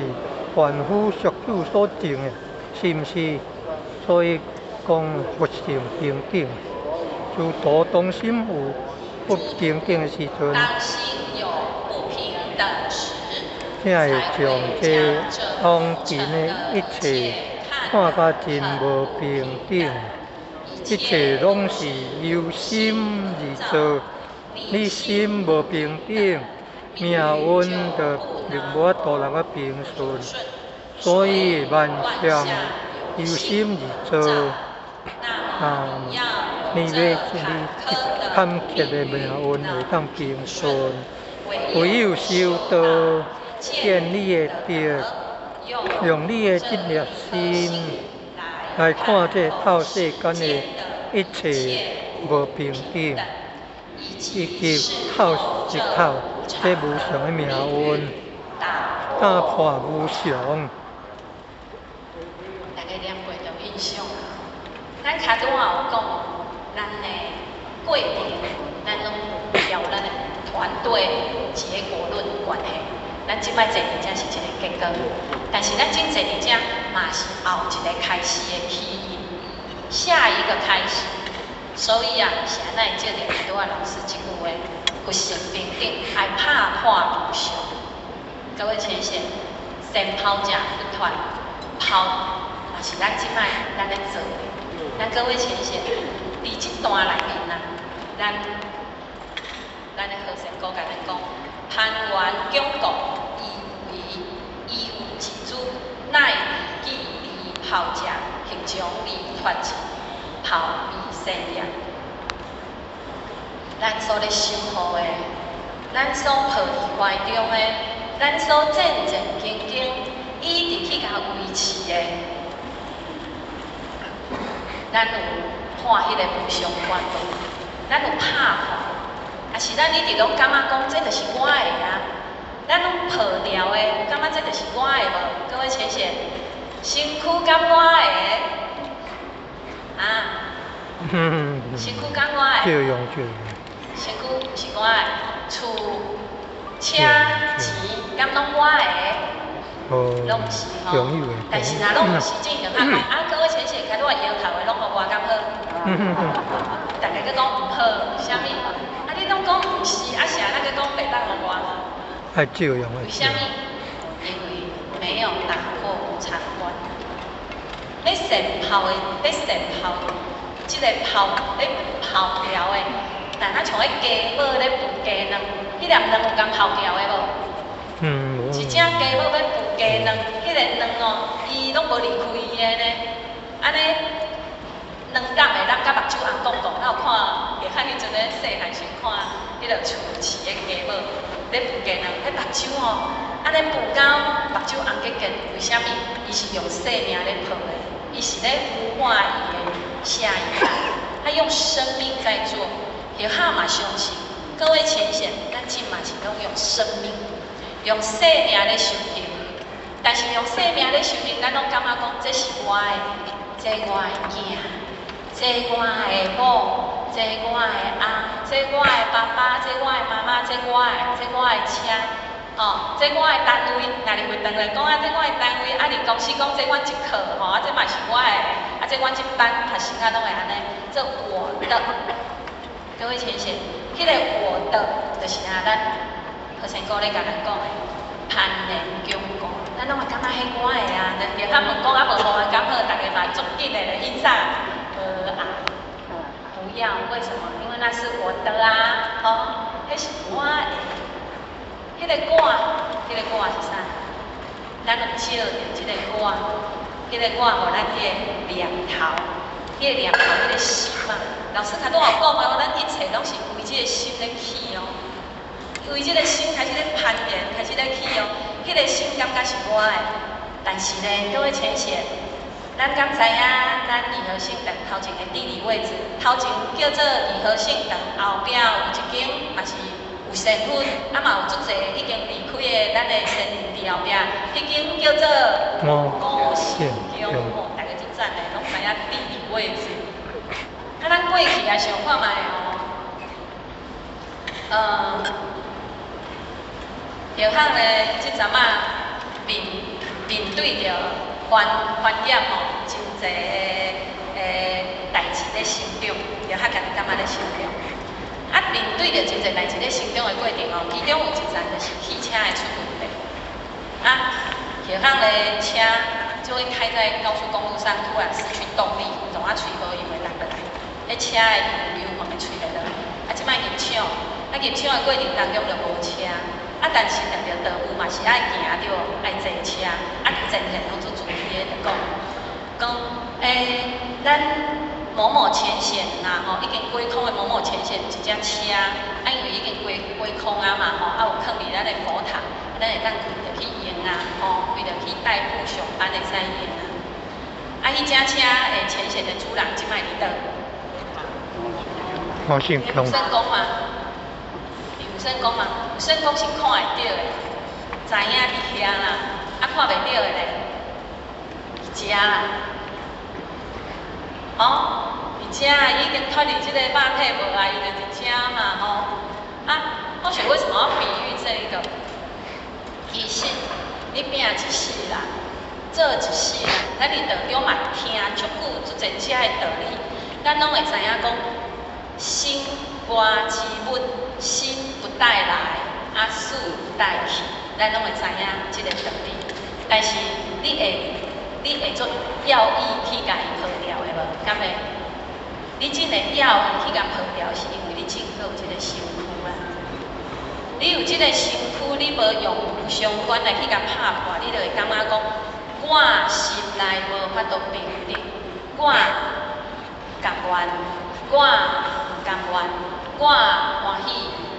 凡夫俗子所證的，是毋是？所以講佛性平等。諸徒當心有不平等的時陣，當心有不平等時，才會將這當今的一切看甲真無平等，一切攏是由心而造。你心無平等，命運就無法度來個平順。所以萬象由心而造。啊，你欲你坎坷的命運會當平順，唯有修道，建你的德，用你的這粒心來看這透世間的一切無平等，以及透一透這無常的命運，打破無常。大家念過就有印象。咱較拄仔有講，咱的過程，咱攏有咱的團隊結果論關係。咱這擺坐佇遮是一個結果，但是咱這坐佇遮嘛是後一個開始的起因，下一個開始。所以啊，是按怎會借著拄仔老師這句話，佛性平等，愛拍破無常。各位淺顯，先拋者不團，拋嘛是咱這擺咱咧做的。咱各位淺顯，佇這段內面啊，咱的和尚哥共咱講，攀緣迥國，伊為伊有一子，乃離己離拋者，彼將離脫之，拋彼善業。咱所咧守護的，咱所抱佇懷中的，咱所戰戰兢兢一直去共維持的，咱有破彼个無常觀無？咱有拍破，抑是咱一直攏感覺講這就是我的啊？咱攏抱牢的，有感覺這就是我的無？各位淺顯，身軀敢我的？啊？身軀敢我的？借用借用。身軀是我的，厝、車、錢，敢攏我的？攏毋是吼。但是若攏毋是，進行啊講啊，各位淺顯，開拄仔搖頭的攏予我敢好？逐家閣講毋好，為啥物？啊，你攏講毋是，啊是按怎閣講袂當予我？愛借用。為啥物？因為沒有打破無常觀。咧善拋的，咧善拋，這個拋咧拋掉的，但若像彼雞母咧孵雞卵，彼粒卵有共拋掉的無？一隻雞母欲孵雞卵，彼個卵哦，伊攏無離開伊的呢。按呢，卵粒會粒甲目睭紅摃摃，咱有看，會較彼陣咧細漢時看彼个厝飼的雞母咧孵雞卵，彼目睭吼，按呢孵到目睭紅結結，為啥物？伊是用生命咧抱的，伊是咧孵化伊的下一代，他用生命在做。後下嘛相信，各位淺顯，咱這嘛是攏用生命，用生命咧修行。但是用生命咧修行，咱攏感覺講這是我的，這我的囝，這我的某，這我的翁，這我的爸爸，這我的媽媽，這我的，這我的車，吼，這我的單位。若入會堂來講啊，這我的單位，啊，佇公司講這阮這課吼，啊，這嘛是我的，啊，這阮這班讀生啊攏會按呢，這我的。各位淺顯，彼個我的，就是啊，咱何仙姑咧共咱講的攀緣堅固，咱攏會感覺彼我的啊，人家問講啊無予我敢好，逐家嘛足緊的咧應啥？無啊，不要，為什麼？因為那是我的啊，吼，彼是我的。彼個我，彼個我是啥？咱有照著這個我，彼個我予咱彼個念頭，彼個念頭，彼個心啊。老師較拄有講哦，咱一切攏是為這個心咧起哦，為這個心開始咧攀緣，開始咧起哦。彼個心感覺是我的，但是呢，各位淺顯，咱敢知影咱義和聖堂頭前的地理位置？頭前叫做義和聖堂，後壁有一間嘛是有仙粉，啊嘛有足濟已經離開的咱的先人佇後壁，彼間叫做五神宮，哦，逐家足讚的，攏知影地理位置。啊，咱過去來想看覓哦，著項咧，這陣仔面面對著環環業吼，真濟的代誌咧成長，著較家己感覺咧成長。啊，面對著真濟代誌咧成長的過程哦，其中有一站就是汽車的出問題。啊，著項咧車就會開在高速公路上，突然失去動力，有當仔吹無油會落落來。彼車的油嘛會吹袂落，啊，這擺入廠，啊入廠的過程當中就無車，啊，但是特別道務嘛是愛行對無，愛坐車，啊，前線攏做主題的就講，講，咱某某淺顯啦，吼，已經歸空的某某淺顯一隻車，啊，因為已經歸歸空啊嘛，吼，啊有囥佇咱的佛堂，咱會當開著去用啊，吼，開著去代步上班會使用啊。啊，彼隻車的淺顯的主人這擺佇佗？我姓有聖公嘛？有聖公嘛？有聖公是看會著的，知影佇遐啦，啊看袂著的咧，佇遮啦。吼，佇遮已經脫離這個肉體無愛，伊就佇遮嘛，吼。啊，我想為什麼要比喻這個？其實你拼一世人，做一世人，咱佇道中嘛聽足久足濟遮的道理，咱攏會知影講，身外之物，身不帶來，啊死不帶去，咱攏會知影這個道理。但是你會做要意去共伊拋掉的無？敢會？你真會要意去共拋掉，是因為你真閣有這個身軀啊。你有這個身軀，你無用無常觀來去共拍破，你就會感覺講，我心內無法度平定，我甘願我毋甘願，我歡喜，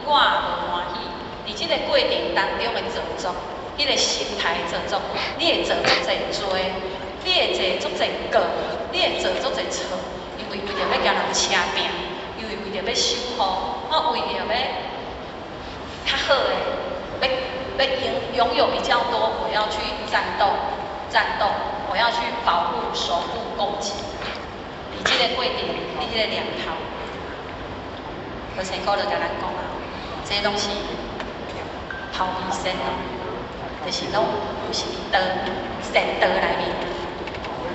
我無歡喜。佇這个過程當中的造作，彼个心態造作，你會做足濟罪，你會做足濟過，你會做足濟錯，因為為著欲共人車拚，因為為著欲守護，我為著欲較好的，欲擁有比較多，我要去戰鬥，戰鬥，我要去保護、守護、攻擊。佇這个過程，佇這个念頭，何仙姑就共咱講啊，這攏是拋離善咯，就是攏毋是佇道善道內面。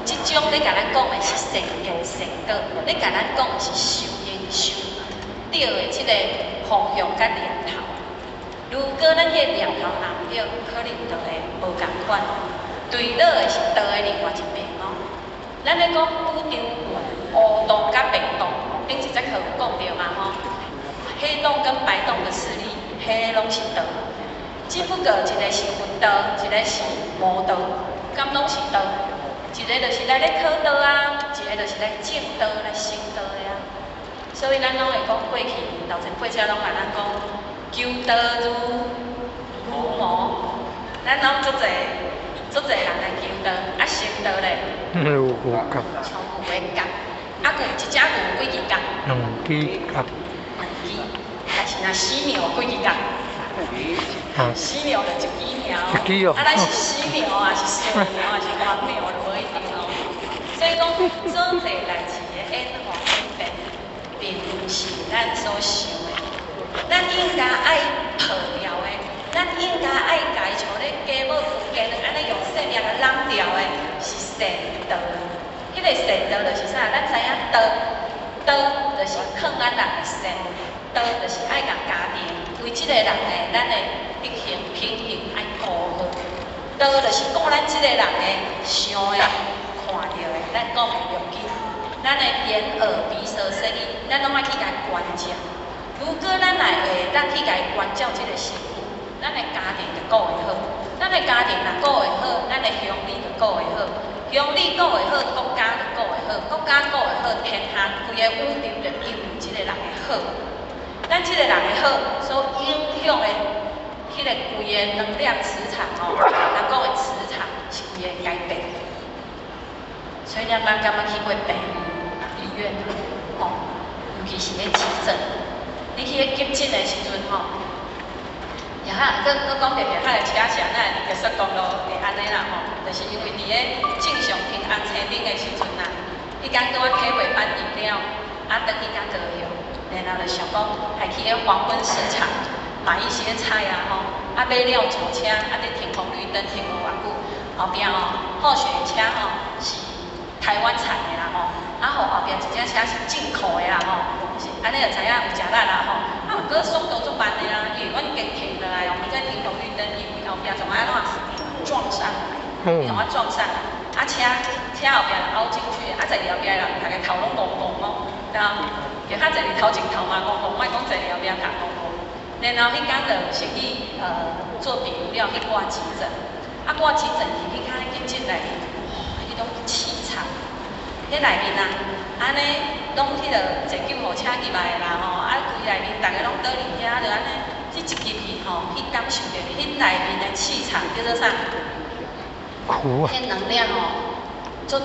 這種咧共咱講的是善業善果，咧共咱講的是受因受對的這个方向佮念頭。如果咱彼个念頭若毋對，可能就會無仝款。墜落的是道的另外一邊哦。咱咧講宇宙有烏洞佮白洞，頂一節課有講著嘛吼。黑洞跟白洞的勢力，彼攏是道。只不過一个是佛道，一个是魔道，敢攏是道？一个就是來咧考道啊，一个就是來證道、來成道的啊。所以咱攏會講過去，老前輩者攏共咱講，求道如魔，咱攏足濟足濟人來求道，啊成道咧，有牛角，像牛的角，啊牛一隻牛幾支角？兩支角。兩支，但是若死牛幾支角？死牛就一支爾，一支哦。啊，咱是死牛還是小牛還是黃牛就無一定哦。所以講，做濟代誌的演化演變，並毋是咱所想的。咱應該愛破掉的，咱應該愛共伊像咧雞母孵雞卵按呢用性命來攏掉的，是善道。彼个善道就是啥？咱知影道，道就是囥咱人的善，道就是愛共家庭為這个人的咱的德行品行愛顧好。道就是顧咱這个人的想的、看著的，咱講的六根，咱的眼耳鼻舌身意，咱攏愛去共關照。如果咱若會當去共伊關照這个身軀，咱的家庭就顧會好。咱的家庭若顧會好，咱的鄉里就顧會好。鄉里顧會好，國家就顧會好。國家顧會好，天下規個宇宙就因為這个人的好。咱這個人的好，所影響的彼个規个能量磁場哦，人講的磁場是規个改變。所以你捌敢捌去過病醫院吼？尤其是咧急診，你去彼急診的時陣吼，也哈，閣閣講著遐個車車，咱會佇高速公路會按呢啦吼，就是因為佇咧正常停紅青燈的時陣啊，彼工拄仔體會反應了，啊，轉去較高雄，然後就想講，還去彼黃昏市場買一些菜啊吼，啊買了上車，啊佇停紅綠燈停無偌久，後壁吼，後雪車吼是台灣產的啦吼，啊予後壁一隻車是進口的啦吼，是按呢就知影有誠力啦吼。啊，毋過速度足慢的啦，因為阮已經停落來，我們在停紅綠燈，因為後壁從按怎撞上來，伊從啊撞上來，啊車車後壁就凹進去，啊坐佇後壁的人逐个頭攏戇戇哦，對啊，就較濟佇頭前頭嘛戇戇，莫講坐佇後壁頭戇戇。然後彼工就先去做筆錄了去掛急診，啊掛急診入去較急診內面，哇，彼種氣場，彼內面啊，按呢攏彼个坐救護車入來的啦吼，啊規內面逐个攏倒佇遐，就按呢，彼一入去吼，去感受著彼內面的氣場叫做啥？苦啊！彼能量吼，足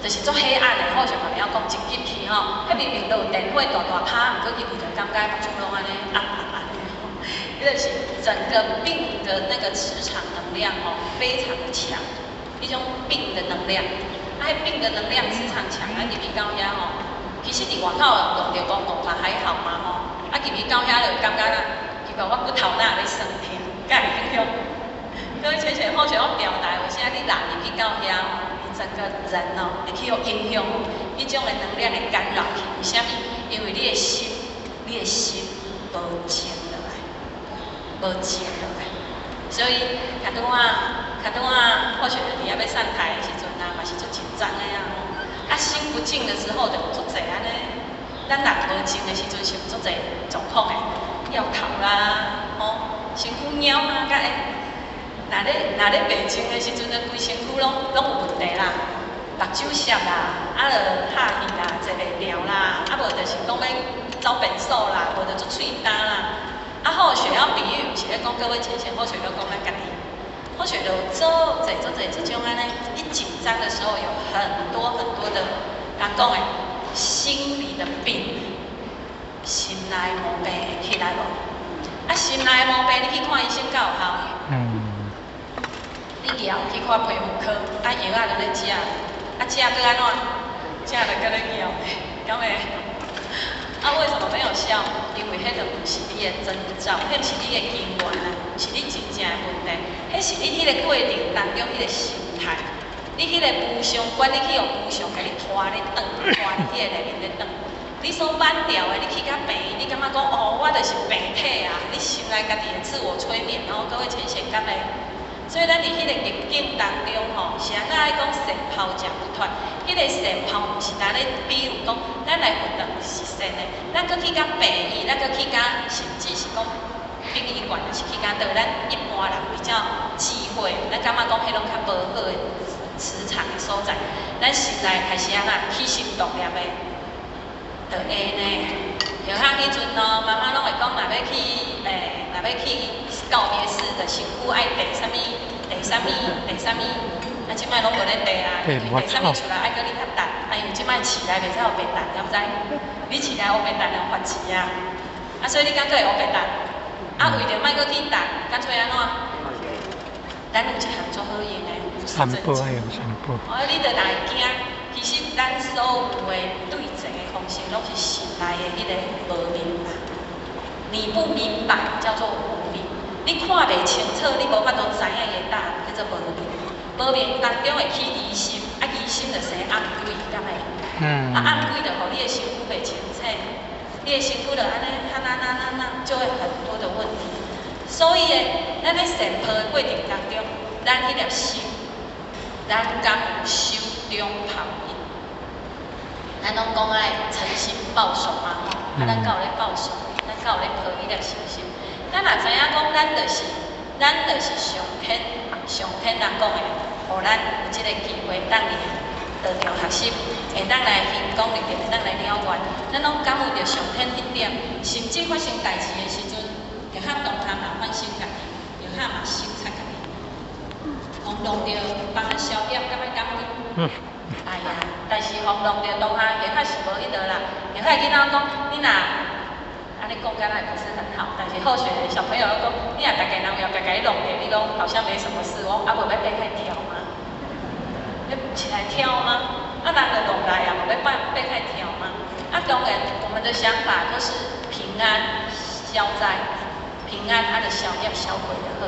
就是足黑暗的，好像嘛袂曉講一入去吼，彼明明都有電火大大拍，毋過入去就感覺目睭攏按呢暗暗暗的吼。彼个是整個病的那個磁場能量吼，非常的強，彼種病的能量，啊，彼病的能量磁場強，啊入去到遐吼，其實佇外口用著公共嘛還好嘛吼，啊入去到遐就感覺啦，奇怪我骨頭哪會咧酸痛，敢會影響？各位淺淺好像我表達，為啥你人入去到遐吼，你整個人哦會去予影響，彼種的能量會干擾去，為啥物？因為你的心無靜落來，無靜落來，所以較拄仔，較拄仔，好像佇遐欲上台的時陣啊，嘛是足緊張的啊吼。啊，心不靜的時候就有足濟按呢，咱人無靜的時陣是有足濟狀況的，搖頭啦，吼，身軀搖啊，佮會。若咧袂靜的時陣，就規身軀攏有問題啦。目睭涩啦，啊，就拍戏啦，坐袂牢啦，啊，無就是講欲走便所啦，無就足喙焦啦。啊，好學要比喻，毋是咧講各位淺顯，好學就講咱家己。好學就做濟做濟這種按呢，一緊張的時候有很多很多的，人講的心理的病，心內毛病起來無？啊，心內毛病，你去看醫生敢有效？你舉去看皮膚科，啊藥仔就咧食，啊食閣按怎？食就閣咧尿，敢會？啊，為什麼沒有效？因為彼就毋是你的徵兆，彼毋是你的根源啊，毋是你真正的問題，彼是你彼个過程當中彼个心態，你彼个無常觀，你去予無常共你拖咧轉，拖佇彼个內面咧轉。你所挽掉的，你去共病院，你感覺講哦，我就是病體啊！你心內家己的自我催眠哦，各位淺顯敢會？所以咱佇彼个逆境當中吼，是按怎愛講善拋食不脫？彼个善拋毋是單咧，比如講，咱來佛堂是善的，咱閣去共病院，咱閣去共，甚至是講殯儀館，是去共佗，咱一般人比較忌諱，咱感覺講彼攏較無好的磁場的所在，咱心內開始按怎起心動念的，就會呢。藥學彼陣哦，媽媽攏會講，若欲去欸，若欲去告別式的身軀愛帶啥物，帶啥物，帶啥物，啊，這擺攏無咧帶啊，因為帶啥物出來愛閣你較值，啊，因為這擺市內袂使烏白擲，敢知？你市內烏白擲就罰錢啊，啊，所以你敢閣會烏白擲？啊，為著莫閣去擲，乾脆按怎？咱有一項足好用的，三寶愛用三寶。哦，你著若會驚，其實咱所有的對峙的方式，攏是心內的彼个無明白。你不明白叫做無明，你看袂清楚，你無法度知影伊的答案，叫做無明。無明當中會起疑心，啊疑心就生暗鬼，敢會？啊暗鬼就予你的身軀袂清醒，你的身軀就按呢，哈那那那那，就會很多的問題。所以呢，咱咧善抱的過程當中，咱彼粒心，咱敢有手中抱伊？咱攏講愛誠心報手嘛吼，啊，咱敢有咧報手？咱敢有咧抱彼粒誠心？咱若知影講，咱就是上天上天人講的，予咱有這个機會當佇道場學習，會當來行功立德，會當來了願。咱攏感恩著上天彼點，甚至發生代誌的時陣，就合同學嘛反省家己，就合嘛省察家己。予弄著幫咱消業，敢欲感恩？哎呀，但是予弄著當下，或者是無彼落啦。或者囡仔講，你若按呢講，敢若不是很好。但是好學的小朋友講，你若逐家人後壁共你弄著，你講好像沒什麼事，我啊無欲爬開跳嗎？欲起來跳嗎？啊，人就弄來啊，無欲爬爬開跳嗎？啊，當然我們的想法都是平安消災，平安啊，就消業消過就好。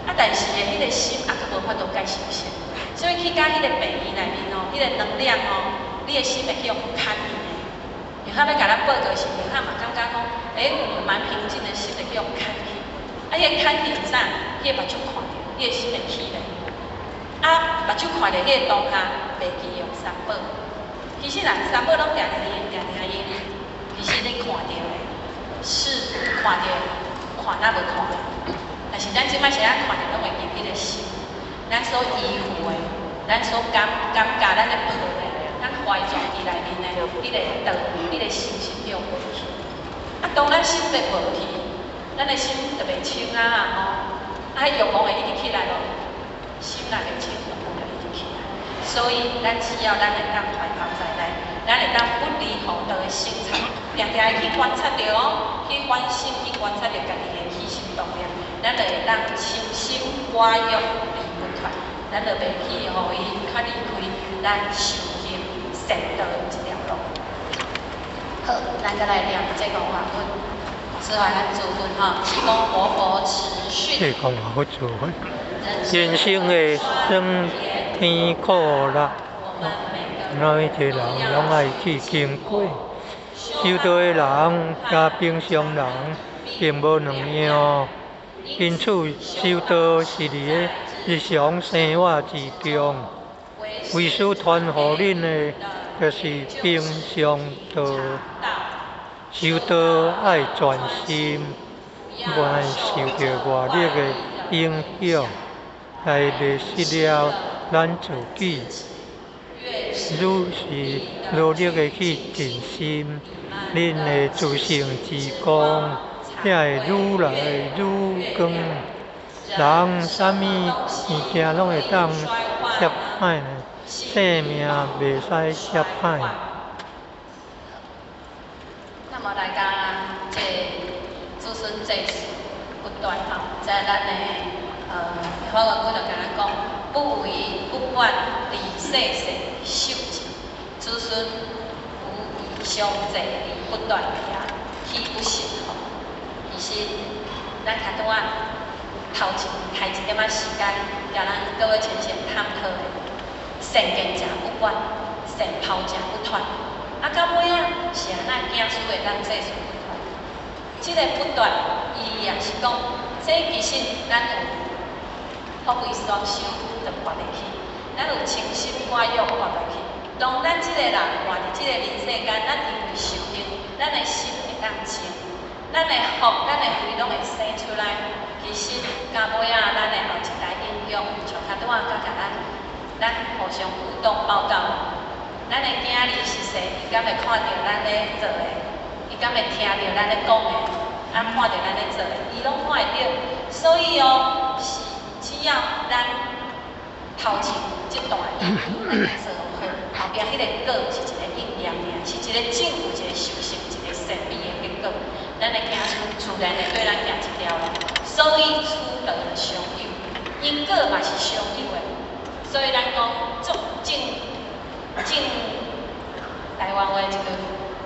啊，但是呢，彼个心啊，閣無法度蓋實現。所以去共彼个病院內面哦，彼个能量哦，你的心會去予牽去的。然後欲共咱報告時，然後嘛感覺講，欸，我們蠻平靜的心會去予牽去。啊，彼個牽去是啥？彼个目睭看著，你的心會起來。啊，目睭看著彼个當下，袂記用三寶。其實人三寶攏定定用，定定用。其實你看著的，是看著，看若無看。但是咱這擺是愛看著，攏會記彼個心，咱所依附的，咱所感覺，咱咧抱的，咱懷住佇內面的，彼個道，彼個心是叫無去。啊，當咱心欲無去，咱的心就袂清啊吼。啊，彼欲望會一直起來咯，心若袂清，欲望就一直起來。所以，咱只要咱會當懷抱在內，咱會當不離後道的省察，定定會去觀察著哦，去反省、去觀察著家己的起心動念，咱就會當清心寡欲而不脫，咱就袂去予伊較離開咱修行善道的這條路。好，咱閣來念這個法文，此外咱祝福吼，提供活佛持續。這個活佛祝福，人生的酸甜苦辣，每一個人攏愛去經過。修道的人佮平常人並無兩樣，因此修道是佇咧日常生活之中。為師傳予恁的，就是平常道。修道愛專心，莫受著外力的影響，來迷失了咱自己。愈是努力的去靜心，恁的自性之光才會愈來愈光。人啥物物件攏會當攝歹呢？性命袂使攝歹。那麼來講，這子孫祭祀不斷吼，在咱的法源君就共咱講，不為不斷，離世世受盡，子孫無以相濟而不斷也，豈不是吼？其實咱較拄仔頭一開一點仔時間，共咱各位淺淺探討的，善見者不斷，善拋者不脫。啊，到尾仔是按怎子孫會當祭祀不斷？這个不斷，伊也是講，這其實咱有福慧雙修就拔會去，咱有清心寡欲拔會去。當咱這个人活佇這个人世間，咱因為修行，咱的心會當靜，咱的福、咱的慧攏會生出來。其實到尾仔，咱的後一代影響，像較拄仔甲共咱，咱互相互動報告。咱的囝兒是誰？伊敢會看著咱咧做的？伊敢會聽著咱咧講的？啊，看著咱咧做的，伊攏看會著。所以哦，是只要咱頭前這段因緣咱做好，後壁彼個果是一個應驗爾，是一個正有一個修成一個善美的結果。咱的子孫自然會對咱行這條路。所以此道常有，因果嘛是常有的。所以咱講種種種台灣話一個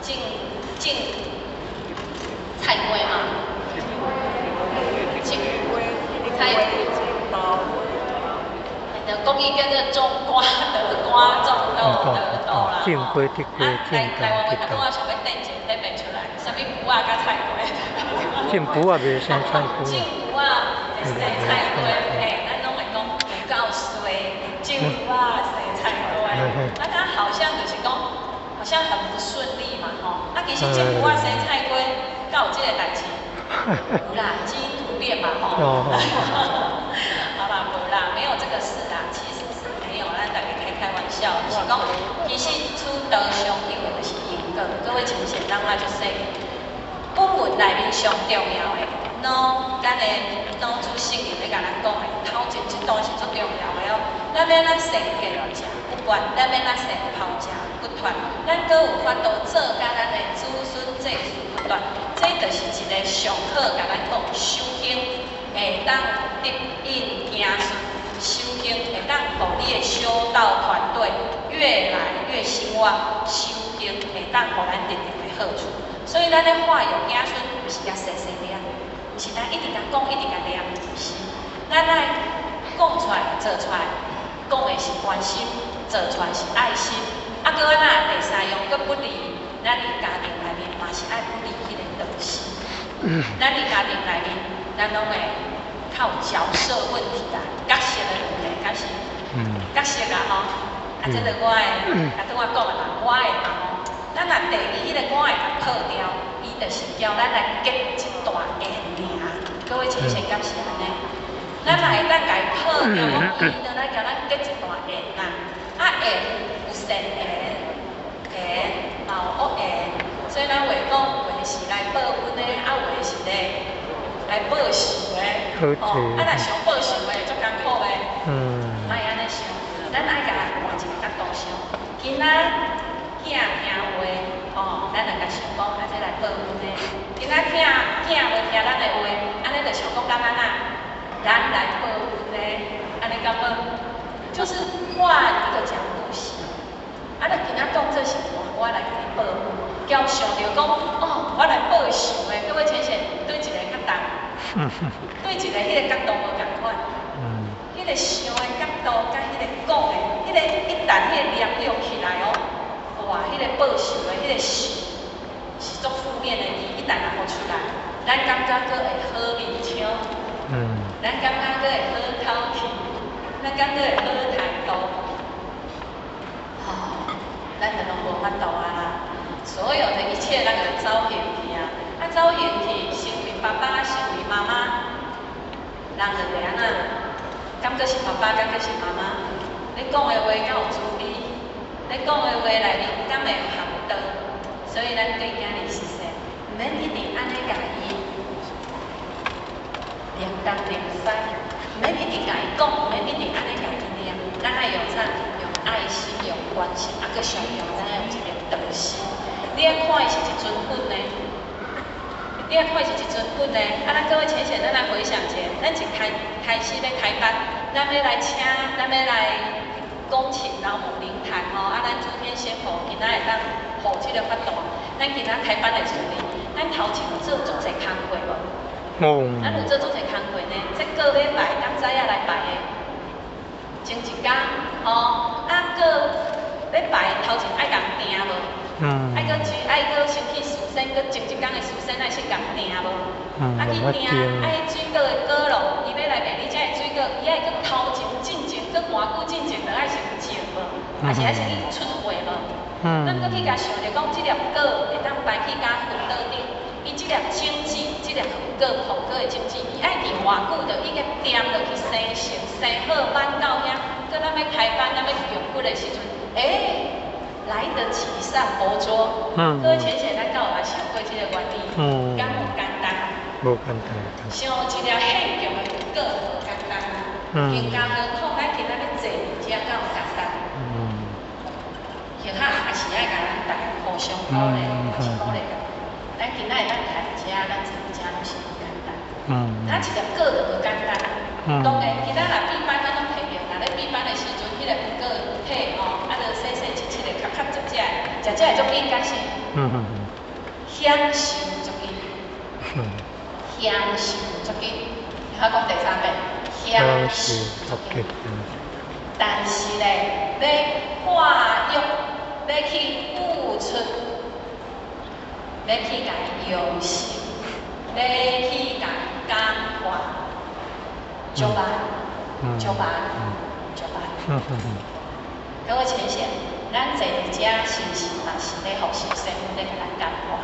種種菜瓜嘛，種菜，就國語叫做種瓜得瓜，種豆得豆啦。種瓜得瓜，種台灣話豆得拄仔想欲轉一個轉袂出來，啥物龜仔佮菜瓜？種龜仔袂生菜瓜。種龜仔會生菜瓜，嘿，咱攏會講有夠衰，種龜仔生菜瓜。啊，它好像就是講，好像很不順利嘛，吼。啊，其實種龜仔生菜瓜，敢有這个代誌？有啦，基因突變嘛，吼。好啦，無啦，沒有這個事啦，其實是沒有，咱大家開開玩笑，是講，其實此道常有的就是因果，各位親像咱仔就說，本文內面上重要的，腦，咱的腦主聖人咧共咱講的，頭前這段是足重要的哦。咱欲按怎善見者不斷，咱欲按怎善拋者不脫，咱閣有法度做甲咱的子孫祭祀不斷，這就是一個上好共咱講修行會當得應子孫，修行會當予你的修道團隊越來越興旺，修行會當予咱得著的好處。所以咱咧化育子孫，毋是共細細念，毋是咱一直共講，一直共念，毋是。咱愛講出來、做出來，講的是關心，做出來是愛心。啊，閣按怎第三樣，閣不離，咱佇家庭內面嘛是愛不離彼个道心。咱佇家庭內面，咱攏會較有角色問題啦，角色的問題，敢是？角色啊吼，啊，這个我的，啊，拄仔講的嘛，我的嘛吼。咱若第二彼个我會共破掉，伊就是叫咱來結一段緣爾。各位親像敢是按呢？咱若會當共伊破掉，講伊就來共咱結一段緣啦。啊，緣有善緣，緣嘛有惡緣，所以咱話講，有的是來報恩的，啊，有的是咧來報仇的。哦，啊，若想報仇的，足艱苦的。莫按呢想，咱愛共換一个角度想。今仔囝聽話，哦，咱就共想講，啊，這來報恩的。今仔囝囝無聽咱的話，按呢就想講咱按怎，咱來報恩的，按呢敢無？就是換一個角度想。啊，你今仔當做是我來共你報恩，交想著講，哦，我來報仇的，各位淺顯對一个較重，對一个彼个角度無仝款。彼个想的角度，佮彼个講的，彼个一旦彼个念了起來哦，哇，彼个報仇的彼个仇是足負面的字，一旦若予出來，咱感覺閣會好面腔，咱感覺閣會好口氣，咱感覺會好態度，哦，咱就攏無法度啊啦。所有的一切，咱就走形去啊，啊走形去，成為爸爸，成為媽媽，人就會按怎？感覺是爸爸，感覺是媽媽？你講的話敢有慈悲？咧講的話內面敢會有含道？所以咱對囝兒熟似，毋免一直按呢共伊念東念西，毋免一直共伊講，毋免一直按呢共伊念。咱愛用啥？用愛心，用關心，啊，閣上重要，咱愛用一個長心。你愛看伊是一尊佛呢？你愛看伊是一尊佛呢？啊，咱各位淺顯，咱來回想者，咱一開開始欲開班，咱欲來請，咱欲來恭請老母靈壇吼，啊，咱諸天仙佛今仔會當護這个法度，咱今仔開班的時陣，咱頭前有做足濟工課無？咱有做足濟工課呢，這個欲拜，敢知影來拜的？前一工吼，啊，閣欲拜頭前愛共訂無？愛閣舉，愛閣先去事先，閣前一工的事先愛先共訂無？啊去訂，愛水果的果農，伊欲來賣你遮的水果，伊愛閣頭前進前，閣偌久進前，就愛先種無？抑是愛先去出貨無？咱閣去共想著講，這粒果會當擺去共佛桌頂，伊這粒種子，這粒佛果、佛果的種子，伊愛佇偌久就已經恬落去生成、生好挽到遐，閣咱欲開班、咱欲供骨的時陣，欸，來得及上佛桌。各位淺顯，咱敢有來想過這個原理？敢有簡單？無簡單。想一粒現強的佛果無簡單，更加何況咱今仔欲坐佇遮敢有簡單？或者也是愛共咱大家互相鼓勵，是鼓勵共。咱今仔會當徛佇遮，咱坐佇遮攏是無簡單。咱一粒果就無簡單。當然，今仔若閉班，咱攏提著，若咧閉班的時陣，彼個佛果體吼，啊，就細細切切的，較較食食的，食食會足緊，敢是？享受足緊。享受足緊。我講第三遍，享受足緊。但是咧，欲化育，欲去付出，欲去共伊用心，欲去共伊感化，足慢，足慢，足慢。各位淺顯，咱坐佇遮是毋是嘛是咧予師父咧共咱感化？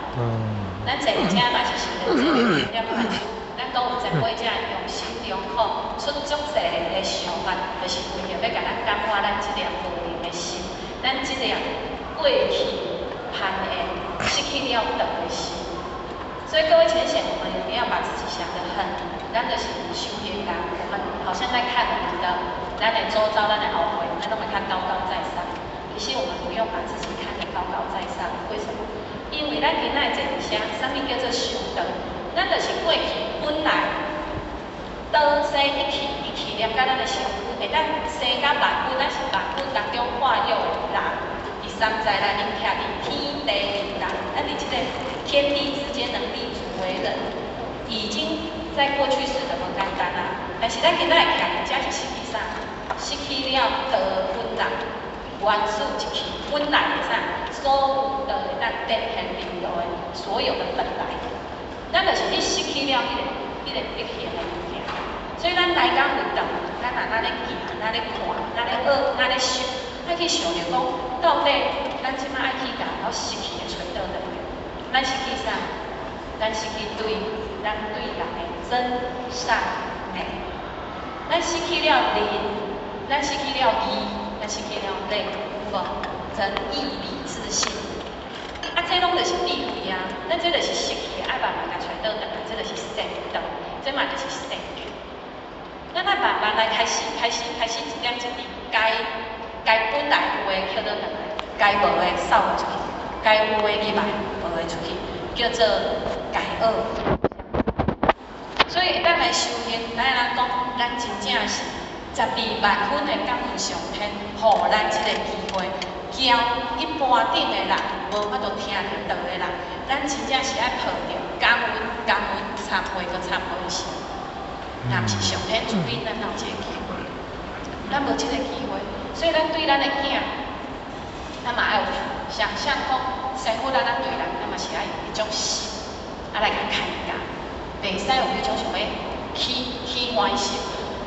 咱坐佇遮嘛是受著這個經驗灌輸，咱閣有前輩遮用心良苦，出足濟的想法，就是為著欲共咱感化咱這粒無明的心，咱這粒過去攀緣失去了道的心。所以各位淺顯，我們也不要把自己想得很，咱就是修行人，我們好像在看我們的咱的周遭、咱的後輩，咱攏會較高高在上。其實我們不用把自己看得高高在上，為什麼？因為咱今仔坐佇遮，啥物叫做修道？咱就是過去本來道生一氣一氣連佮咱的身軀，會當生甲萬物，咱是萬物當中化育的人。佇三在內面徛佇天地人，咱佇這個天地之間能立足為人，已經在過去世就無簡單啊。但是咱今仔會徛佇遮是失去啥？失去了道本來，原始一氣本來的啥？所有道會當展現靈道的所有的本來，咱就是去失去了彼個德行的物件。所以咱來到佛堂，咱若咱咧行，咱咧看，咱咧學，咱咧想，愛去想著講，到底咱這擺愛去共𠢕失去的揣倒轉來。咱失去啥？咱失去對咱對人的真善美。咱失去了仁，咱失去了義，咱失去了禮，有無？仁義禮智信。啊，這攏就是智慧啊！咱這就是失去的，愛慢慢共揣倒轉來，這就是善道，這嘛就是善根。咱愛慢慢來開始，開始，開始一點一滴，該該本來有的抾倒轉來，該無的掃出去，該有的入來，無的出去，叫做改惡。所以會當來修行，咱按怎講？咱真正是12萬分的感恩上天，予咱這個機會，交一般頂的人無法度聽著道的人，咱真正是愛抱著感恩、感恩、懺悔閣懺悔的心。若毋是上天慈悲，咱哪有這個機會？咱無這個機會，所以咱對咱的囝，咱嘛愛有想象講，師父咱按怎對人，咱嘛是愛用彼種心，啊來共開教，袂使有彼種想欲起起歡心，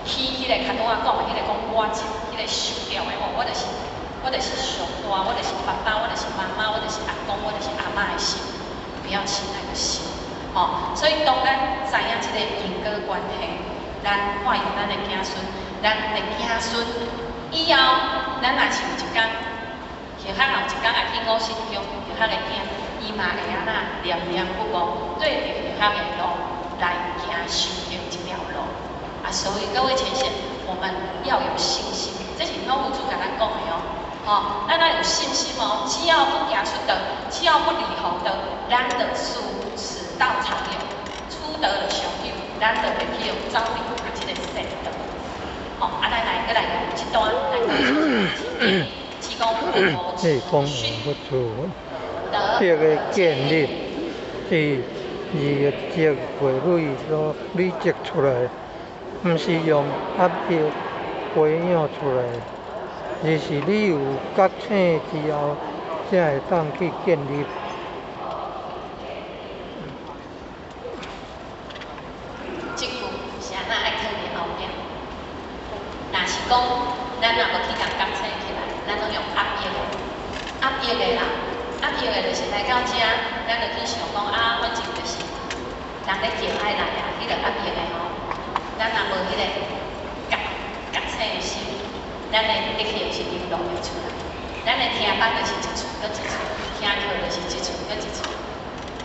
起彼個較拄仔講的彼個講我執，彼個受著的吼，我就是上大，我就是爸爸，我就是媽媽，我就是阿公，我就是阿嬤的心，不要起那個心，吼。所以當咱知影這個因果關係，咱化育咱的子孫，咱的子孫以後，咱若是有一工，或者五色鄉玉學的囝，伊嘛會按怎念念不忘，對著玉學的路來行修行這條路。啊，所以各位淺顯，我們要有信心，這是老佛祖共咱講的哦。吼，咱愛有信心哦，只要不行出道，只要不離佛道，咱就此道常有，此道就常有，咱就袂去予走離啊這個善道。吼，啊，咱來閣來用這段來講，提供這講佛祖德的建立是日積月累所累積出來，毋是用壓力培養出來，而是你有覺醒之後，才會當去建立。這句是按怎愛囥佇後壁？若是講咱若無去共覺醒起來，咱攏用壓抑的，壓抑的啦，壓抑的就是來到遮，咱就去想講啊，反正就是人咧叫愛來啊，彼個壓抑的吼，咱若無彼個覺醒的心，咱的德行是流露袂出來。咱的聽班就是一喙閣一喙，聽課就是一喙閣一喙，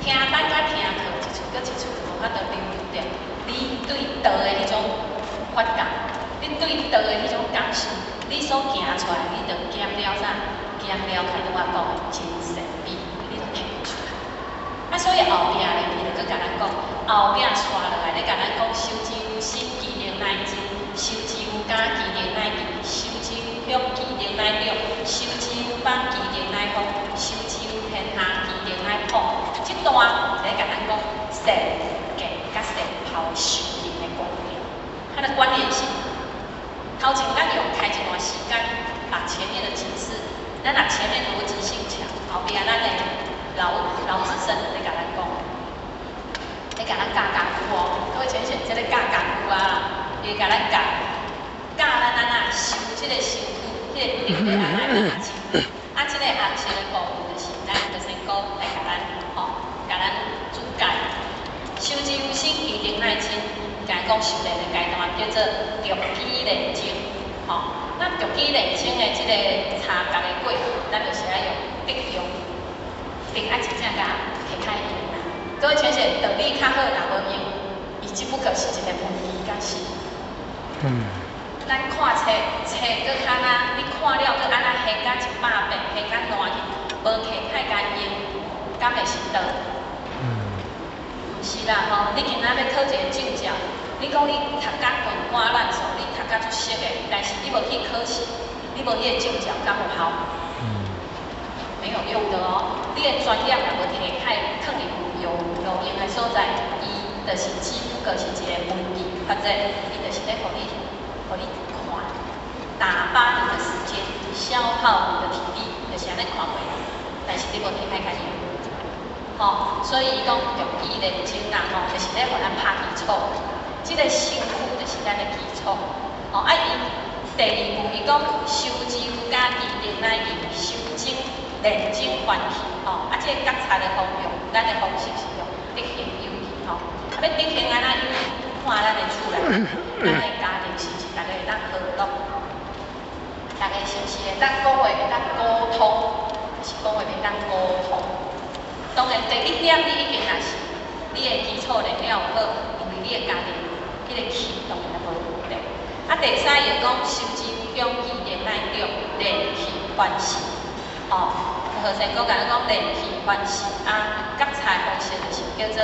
聽班佮聽課一喙閣一喙，就無法度流露著你對道的彼種發覺，你對道的彼種感受，你所行出來，你就減了啥？減了較拄仔講的真善美，你就提袂出來。啊，所以後壁咧，伊就閣共咱講，後壁紲落來咧，共咱講修之由心，其靈乃真；修之由家，其靈乃義；修之由鄉，其靈乃長；修之由邦，其靈乃福；修之由天下，其靈乃普。這段咧共咱講善見佮善拋修行的觀念，它的關聯性。頭前咱用開一段時間，把前面的解釋，咱若前面邏輯性強，後壁咱的老資深咧共咱講，咧共咱教功夫哦。各位淺顯，這个教功夫啊，伊會共咱教，教咱按怎修這個身軀，彼個德欲按怎來修。啊，這個紅色的部分就是咱和仙姑來共咱吼，共咱注解。修之由心，其靈乃真。共講修煉的階段叫做築基煉精，吼。那築基煉精的這個差別的過程，咱就是愛用德用，德愛真正共提開用啦。各位淺顯，道理較好，若無用，伊只不過是一個文字甲死。咱看冊，冊閣較若，你看了閣按怎現甲100遍，現甲爛去，無提開共用，敢會是道？毋是啦吼，你今仔欲考一个證照，你講你讀甲滾瓜爛熟，你讀甲足熟的，但是你無去考試，你無彼个證照，敢有效？沒有用的哦。你的專業若無提開，囥佇有路用的所在，伊就是只不過是一個文字，或者伊就是咧予你看，打發你的時間，消耗你的體力，就是按呢看過。但是你無提開共用。吼，所以伊講築基煉精啦，吼，就是咧予咱拍基礎。這個身軀就是咱的基礎。吼，啊，伊第二句伊講修之由家，其靈乃義；修精煉精還氣。吼，啊，這個覺察的方向，咱的方式是用德行有氣。吼，啊，欲德行按怎有氣？看咱的厝內，咱的家庭是毋是逐家會當和樂？逐家是毋是會當講話會當溝通？還是講話袂當溝通？當然，第一點，你一定若是你的基礎練了有好，因為你的家庭彼個氣當然就無問題。啊，第三伊就講修之由中，其靈乃長，練氣還神。吼，和仙姑共咱講練氣還神啊，覺察的方式就是叫做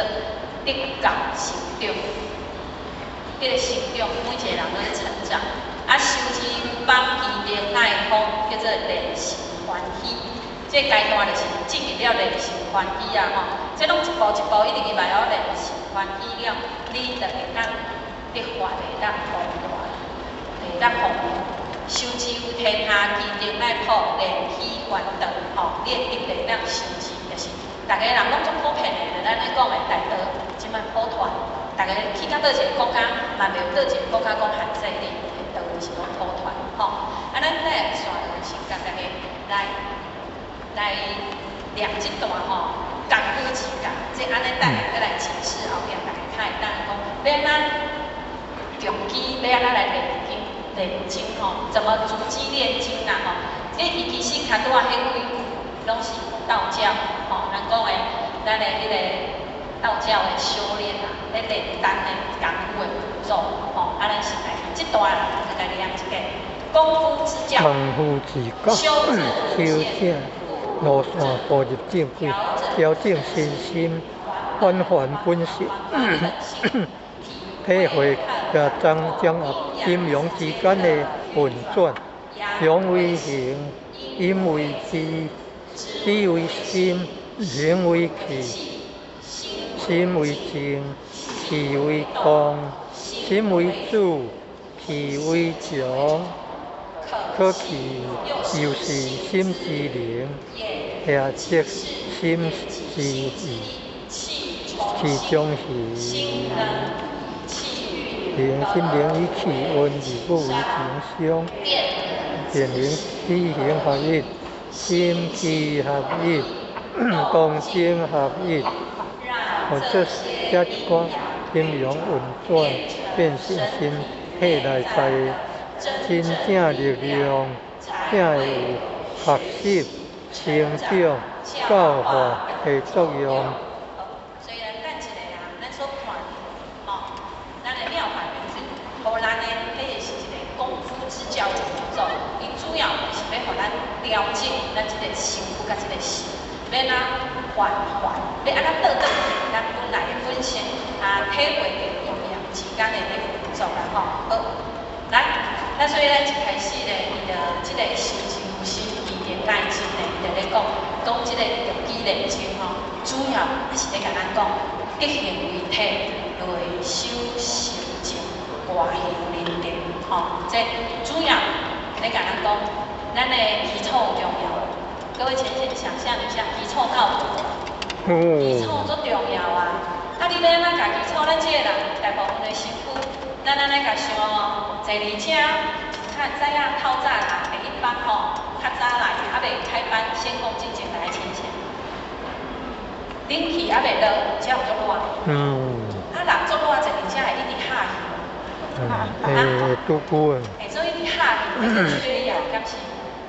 得覺成長。彼個成長，每一個人攏咧成長。啊，修之由邦，其靈乃豐，叫做練心歡喜。這個階段就是進入了練心歡喜啊！吼，這攏一步一步一直入來哦，練心歡喜了，你就會當得法會當宏大，會當宏。修之由天下，其靈乃普，練氣還道。吼，你的德會當修持，就是逐个人攏總普遍的，就咱咧講的大道，這擺普傳，逐个去到佗一个國家，嘛袂有佗一個國家講限制你，道就是攏普傳，吼。啊，咱來紲落先共大家來念這段吼，功夫之教，這按呢等下閣來解釋後壁，大家較會當講，欲按怎築基，欲按怎來煉精煉精吼，怎麼築基煉精啦吼？這伊其實較拄仔彼幾句，攏是道教吼，咱講的咱的彼個道教的修煉啊，咧煉丹的功夫的步驟吼。啊，咱先來這段來念一個功夫之教，功夫之教，修正路線步入正軌，調整身心，返還本性，體會佮掌握陰陽之間的運轉，陽為形，陰為氣，氣為心，形為氣，心為靜，氣為動，心為主，氣為從，可氣又是心之靈，也即心之意，氣中形，形心靈與氣運而不為情傷，變形知行合一，心氣合一，動靜合一，或者這一寡陰陽運轉，變成身體內在的真正力量，才會有學習、成長、教化的作用。所以咱等一下啊，咱所看著吼，咱的妙法蓮經，予咱的彼个是一個功夫之教的步驟，伊主要是欲予咱調整咱這個身軀佮這個心，欲按怎還還，欲按怎倒轉去咱本來的本性啊，體會著陰陽之間的咧運作啦吼。好，來，那所以咱一開始咧，伊就這個修正心氣的改進咧，伊就咧講講這個著機煉淨吼，主要也是咧共咱講德行為體，內修心靜，外行認定吼。這主要咧共咱講，咱的基礎有重要。各位淺顯想象一下，基礎夠無？基礎足重要啊！啊，你欲按怎共基礎？咱這個人大部分的身軀，咱按呢共想哦，坐佇遮，較知影透早啦，第一班吼，較早來，猶未開班，先講進前來淺顯。冷氣猶未落，遮有足熱。啊，人足熱，坐佇遮會一直哈氣。會拄久啊。會做一直哈氣，那個缺氧，敢是？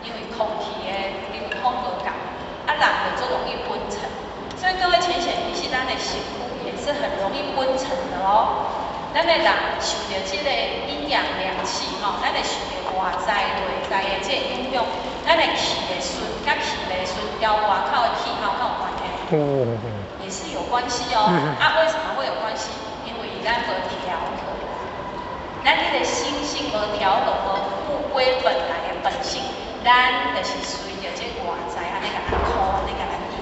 因為空氣的流通無仝，啊，人就足容易昏沉。所以各位淺顯，其實咱的身軀也是很容易昏沉的哦。咱的人受著這個陰陽兩氣吼，咱會受著外在內在的這個影響，咱的氣會順，佮氣袂順，調外口的氣候敢有關係？也是有關係哦。啊，為什麼會有關係？因為咱無調和，咱彼個心性無調和，無復歸本來的本性，咱就是隨著這外在按呢共咱箍，按呢共咱引。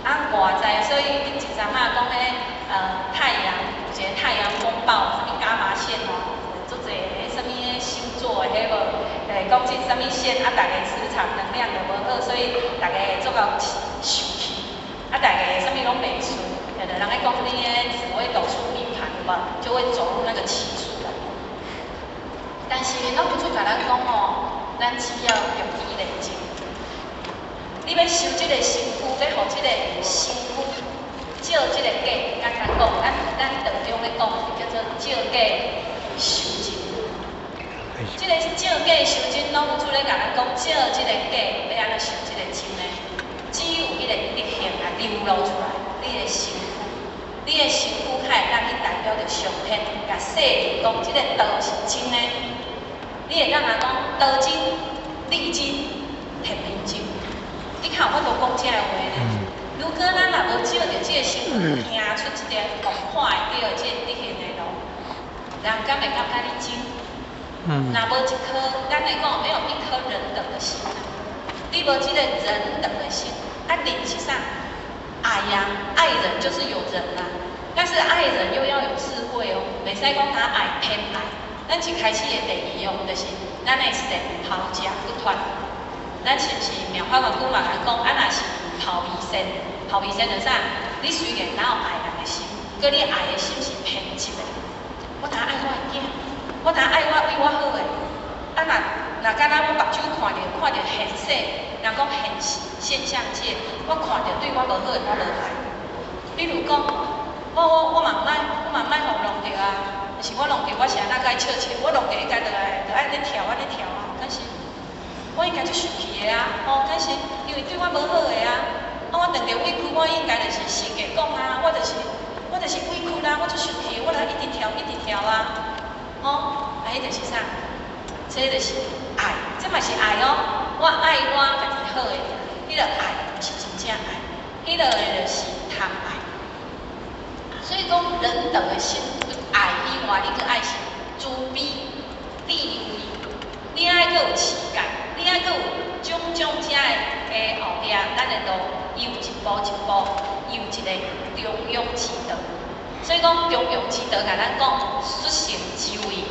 啊，外在，所以恁一陣仔講彼太陽有一個太陽風暴，啥物伽馬線哦，足濟彼啥物星座的彼無，講這啥物線啊，逐个磁場能量就無好，所以逐个會足夠受氣，啊，逐个啥物攏袂順，對對，人咧講啥物紫微斗數命盤有無，就會走入那個奇數的。但是老佛祖共咱講哦，咱只要著機煉淨。你欲修這個身軀，欲予這個身軀照這個假，簡單講，咱道中咧講叫做照假修真。這個照假修真，老佛祖咧共咱講，照這個假，欲按怎修這個真呢？只有彼個德行啊流露出來，你的身軀，你的身軀較會當去代表著上天，共世人講這個道是真的。你會當來講道真、理真、天命真。你較有法度講這个話呢？如果咱若無照著這個身軀行出一個予看會著這個德行的路，人敢會感覺你真？若無一顆，咱來講沒有一顆仁德的心啊！你無這個仁德的心，啊仁是啥？愛呀，愛人就是有仁啊。但是愛人又要有智慧哦，袂使講他愛偏愛。咱一開始的第二樣就是咱的善拋食不脫。咱是毋是妙法蓮經嘛共講？啊，若是拋離善，拋離善就啥？你雖然哪有愛人的心，閣你愛的心是偏執的。我焦愛我的囝，我焦愛我為我好的。啊，若敢若我目睭看著現世，人講現實現象界，我看著對我無好的，我無愛。比如講，我嘛毋愛予弄著啊，是我弄著我是按怎共伊笑笑，我弄著應該就愛按呢跳按呢跳啊，但是我我應該足生氣的啊，吼，但是因為對我無好的啊，啊，我當著委屈，我應該就是性格講啊，我就是委屈啦，我足生氣，我來一直跳一直跳啊，吼，啊，彼就是啥？這就是愛，這嘛是愛哦。我愛我家己好的，彼個愛毋是真正愛，彼個的就是貪愛。所以講仁德的心，愛以外，你閣愛是慈悲、智慧，你愛閣有持戒，你愛閣有種種遮的後壁，咱的路伊有一步一步，伊有一個中庸之道。所以講中庸之道，共咱講率性之為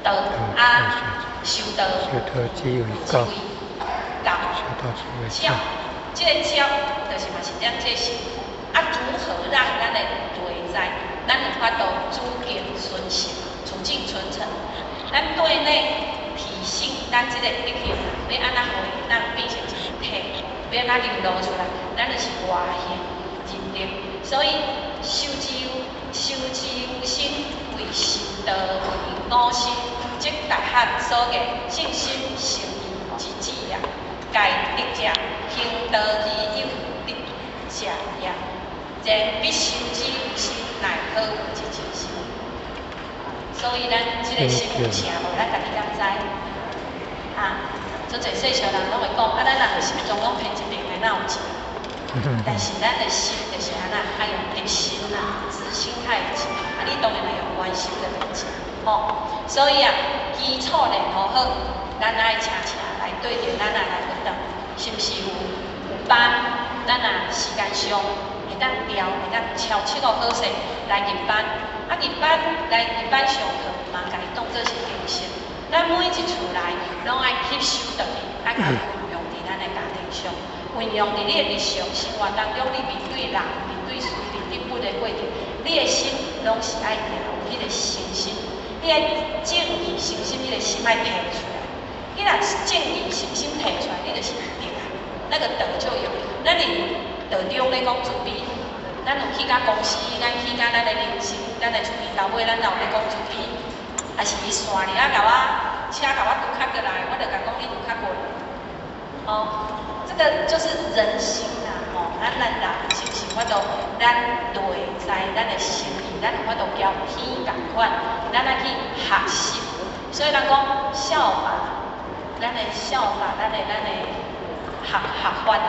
道啊，修道修道之為教，教，修道之為教，這個教就是嘛是咱這個身軀啊，如何讓咱的內在，咱有法度主境純誠，處境純誠。咱對內提升咱這個德行，欲按怎予伊咱變成一個體，欲按怎流露出來，咱就是外顯仁德。所以修之修之有心，為修道為五心，即大學所言正心誠意之旨也。蓋德者，行道而有德者也。然必修之有心，乃可有之正心。所以咱這個心有邪無？咱家己敢知？啊，足濟世俗人攏會講，啊，咱人的心中攏偏一邊的，哪有錢？但是咱的心就是按怎，愛用直心啊，直心較會正。啊，你當然愛用彎心就袂正，吼。所以啊，基礎練好好，咱愛常常來對著咱愛來活動，是毋是有班？咱若時間上會當調，會當超七個好勢來入班。啊，入班來入班上課，嘛共伊當做是練習。咱每一次來，攏愛吸收轉去，愛共運用佇咱的家庭上，運用佇你的日常生活當中，你面對人、面對事、面對物的過程，你的心攏是愛定有彼個誠心，你愛正義誠心，彼個心愛提出來。你若正義誠心提出來，你就是德啊，那個德就有。咱佇道中咧講慈悲，咱有去甲公司，咱去甲咱的人生，咱的厝邊到尾，咱若有咧講慈悲，啊是伊紲入來共我車共我拄較過來，我就共講你拄較過。哦，這個就是人心啦，吼，咱人是毋是法度？咱內在咱的心意，咱有法度交天仝款，咱愛去學習。所以人講效法，咱的效法，咱的學學法啊，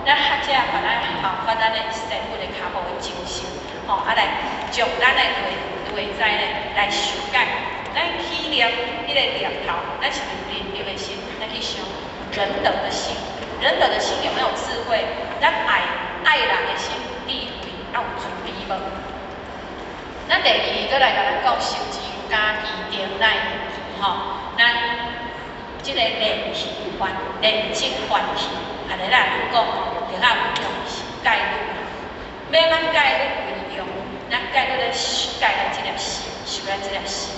咱學者嘛愛學法咱的師父的跤步的精神，吼，啊來將咱的內在咧來修改。咱起念彼個念頭，咱是用仁德的心來去想仁德的心，仁德的心有沒有智慧？咱愛愛人的心，智慧啊有慈悲無？咱第二閣來共咱講修持家己定乃吼，咱這個練氣還練精還氣，按呢咱講，就較運用是戒律。欲咱戒律運用，咱戒律咧戒咱這粒心，修咱這粒心。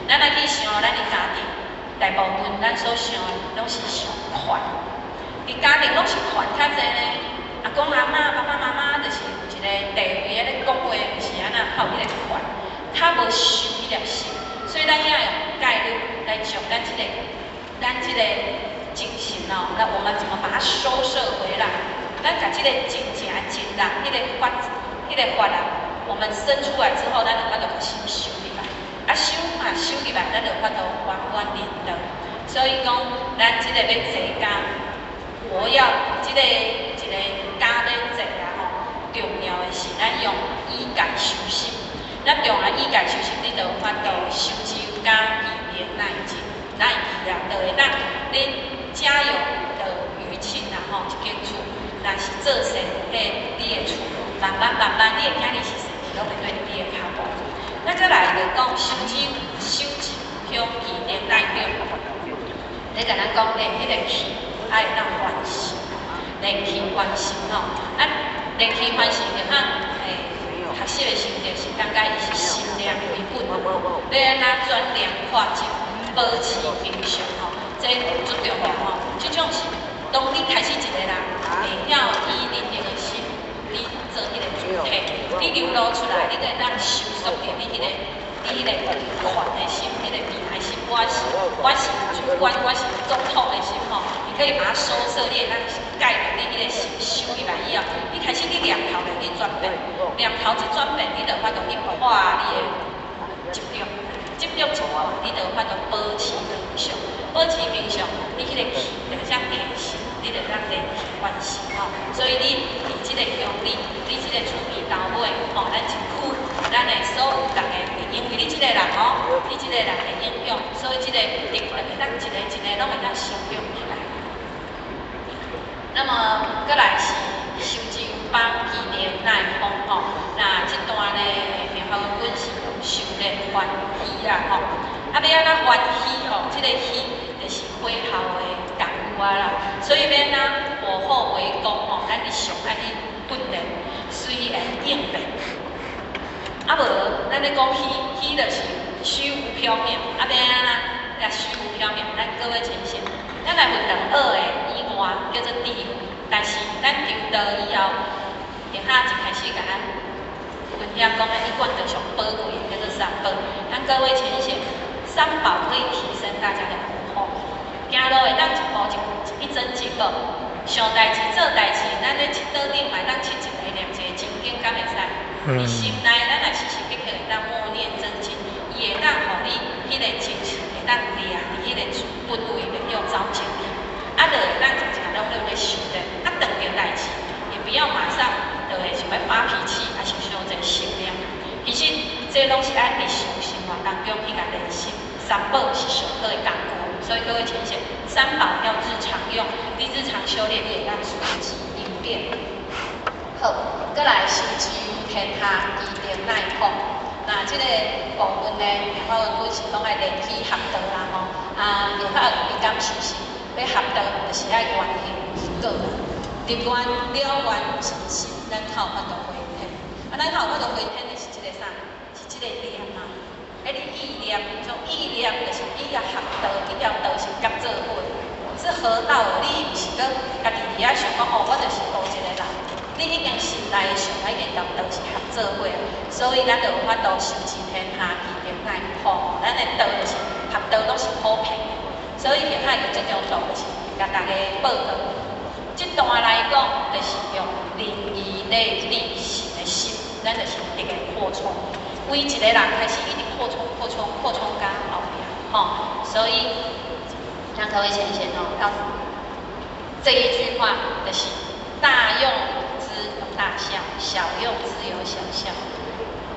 咱來去想，咱的家庭，大部分咱所想的攏是想權，佇家庭攏是權較濟呢。阿公阿嬤、爸爸媽媽，就是有一個地位仔咧講話，是按怎較有彼個權，較無修彼粒心，所以咱愛用戒律來將咱這個精神哦，那我們怎麼把它收攝回來？咱共這個真正真力，彼個法啊，我們生出來之後，咱就法度共心收入來，啊收嘛收入來，咱就法度圓滿仁德。所以講，咱這個欲齊家，我要這個一個家欲齊啊吼，重要的是咱用以戒修心。咱用啊以戒修心，你就有法度修持家義連乃盡乃義啊，就會當你家有的餘慶啊吼，一間厝，若是做善，彼你的厝慢慢慢慢，你的囝兒是善，攏會對著你的跤步。咱閣來就講修持修持香氣連乃中，咧共咱講練彼個氣愛會當還心，練氣還心吼，啊練氣還心就較學習的心得是感覺伊是心念為本，欲按怎轉念化境，保持平常吼，這足重要吼。這種是當你開始一個人會曉以仁德的心，你做彼個主體，你流露出來，你會當收束著你彼個權的心，彼個厲害心。我是主管，我是總統的心吼，伊你可以把它收攝，你會當蓋落你彼个心收入來以後，你開始你念頭就去轉變，念頭一轉變，你就有法度去破你的執著，執著一破，你就有法度保持平常，保持平常，你彼个氣就會當提升，你就會當練氣觀心吼。所以你佇這個鄉里，你這個厝邊頭尾吼，咱一區，咱的所有逐个會因為你這個人吼，你這個人的影響，所以這個德就會當一個一個攏會當生長起來。那麼，閣來是修持有邦祈能耐風吼，那這段呢，妙法蓮君是用修煉歡喜啦吼。啊，欲按怎歡喜吼？這個喜就是火候的功夫啊啦。所以欲按怎火候為功吼，咱日常愛去訓練，隨緣應變。啊無，咱咧講虛，虛就是虛無縹緲。啊，欲按怎也虛無縹緲？咱各位淺顯，咱來佛堂學的以外叫做智慧，但是咱求道以後，下一開始共咱分享講，咱一貫的上寶貴的叫做三寶。咱各位淺顯，三寶可以提升大家的火候，行路會當一步一增進步。想代誌做代誌，咱咧佚佗頂嘛會當佚一个念一个真經，敢會使？佇心內，咱若時時刻刻會當默念真經，伊會當予你彼个精神會當掠佇彼个本位，袂叫走精去。啊，就會當常常攏咧修煉。啊，當著代誌，也不要馬上就會想欲發脾氣，抑是傷濟心念。其實這攏是愛日常生活當中去共練習。三寶是上好的工具，所以各位淺顯，三寶要日常用，你日常修煉，你會當隨機應變。好，閣來修持天下祈能耐福。那這個部分呢，妙法蓮君是講愛練氣合道啦吼。啊，妙法伊感受是欲合道，就是愛願行果。立願了願盡心，咱較有法度回天。啊，咱較有法度回天的是這個啥？是這個念啊。彼个意念，從意念就是伊也合道，這條道是合做伙，是合道的。你毋是閣家己佇遐想講哦，我就是孤一個人。你已經心內的想法已經共道是合做伙，所以咱就有法度修持天下祈能耐福。咱的道就是合道，攏是普遍的。所以現在用這張圖就是共大家報告。這段來講，就是用仁義禮智信的心，咱就是德的擴充。為一個人開始一直擴充、擴充、擴充到後壁，吼。所以，讓各位淺顯哦，要這一句話就是大用之有大孝，小用之有小孝。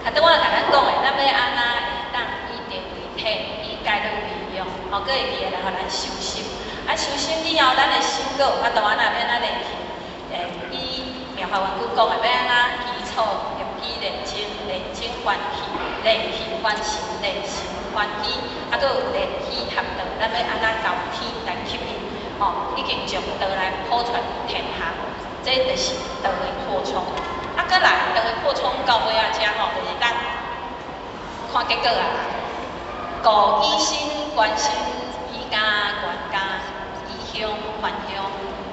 較拄仔共咱講的，咱欲按怎會當以德為體，以戒律為用，吼，閣會記得來予咱修心。啊，修心以後，咱的心閣有法度按怎欲按怎練氣？以妙法蓮君講的，欲按怎基礎用氣練精，練精歡喜，練氣觀心，練心歡喜，啊，閣有練氣合道，咱欲按怎交天來吸引？吼，已經將道來普傳天下，這就是道的擴充。啊，閣來道的擴充到尾仔遮吼，就是咱看結果啊。故以心觀心，以家觀家，以鄉觀鄉，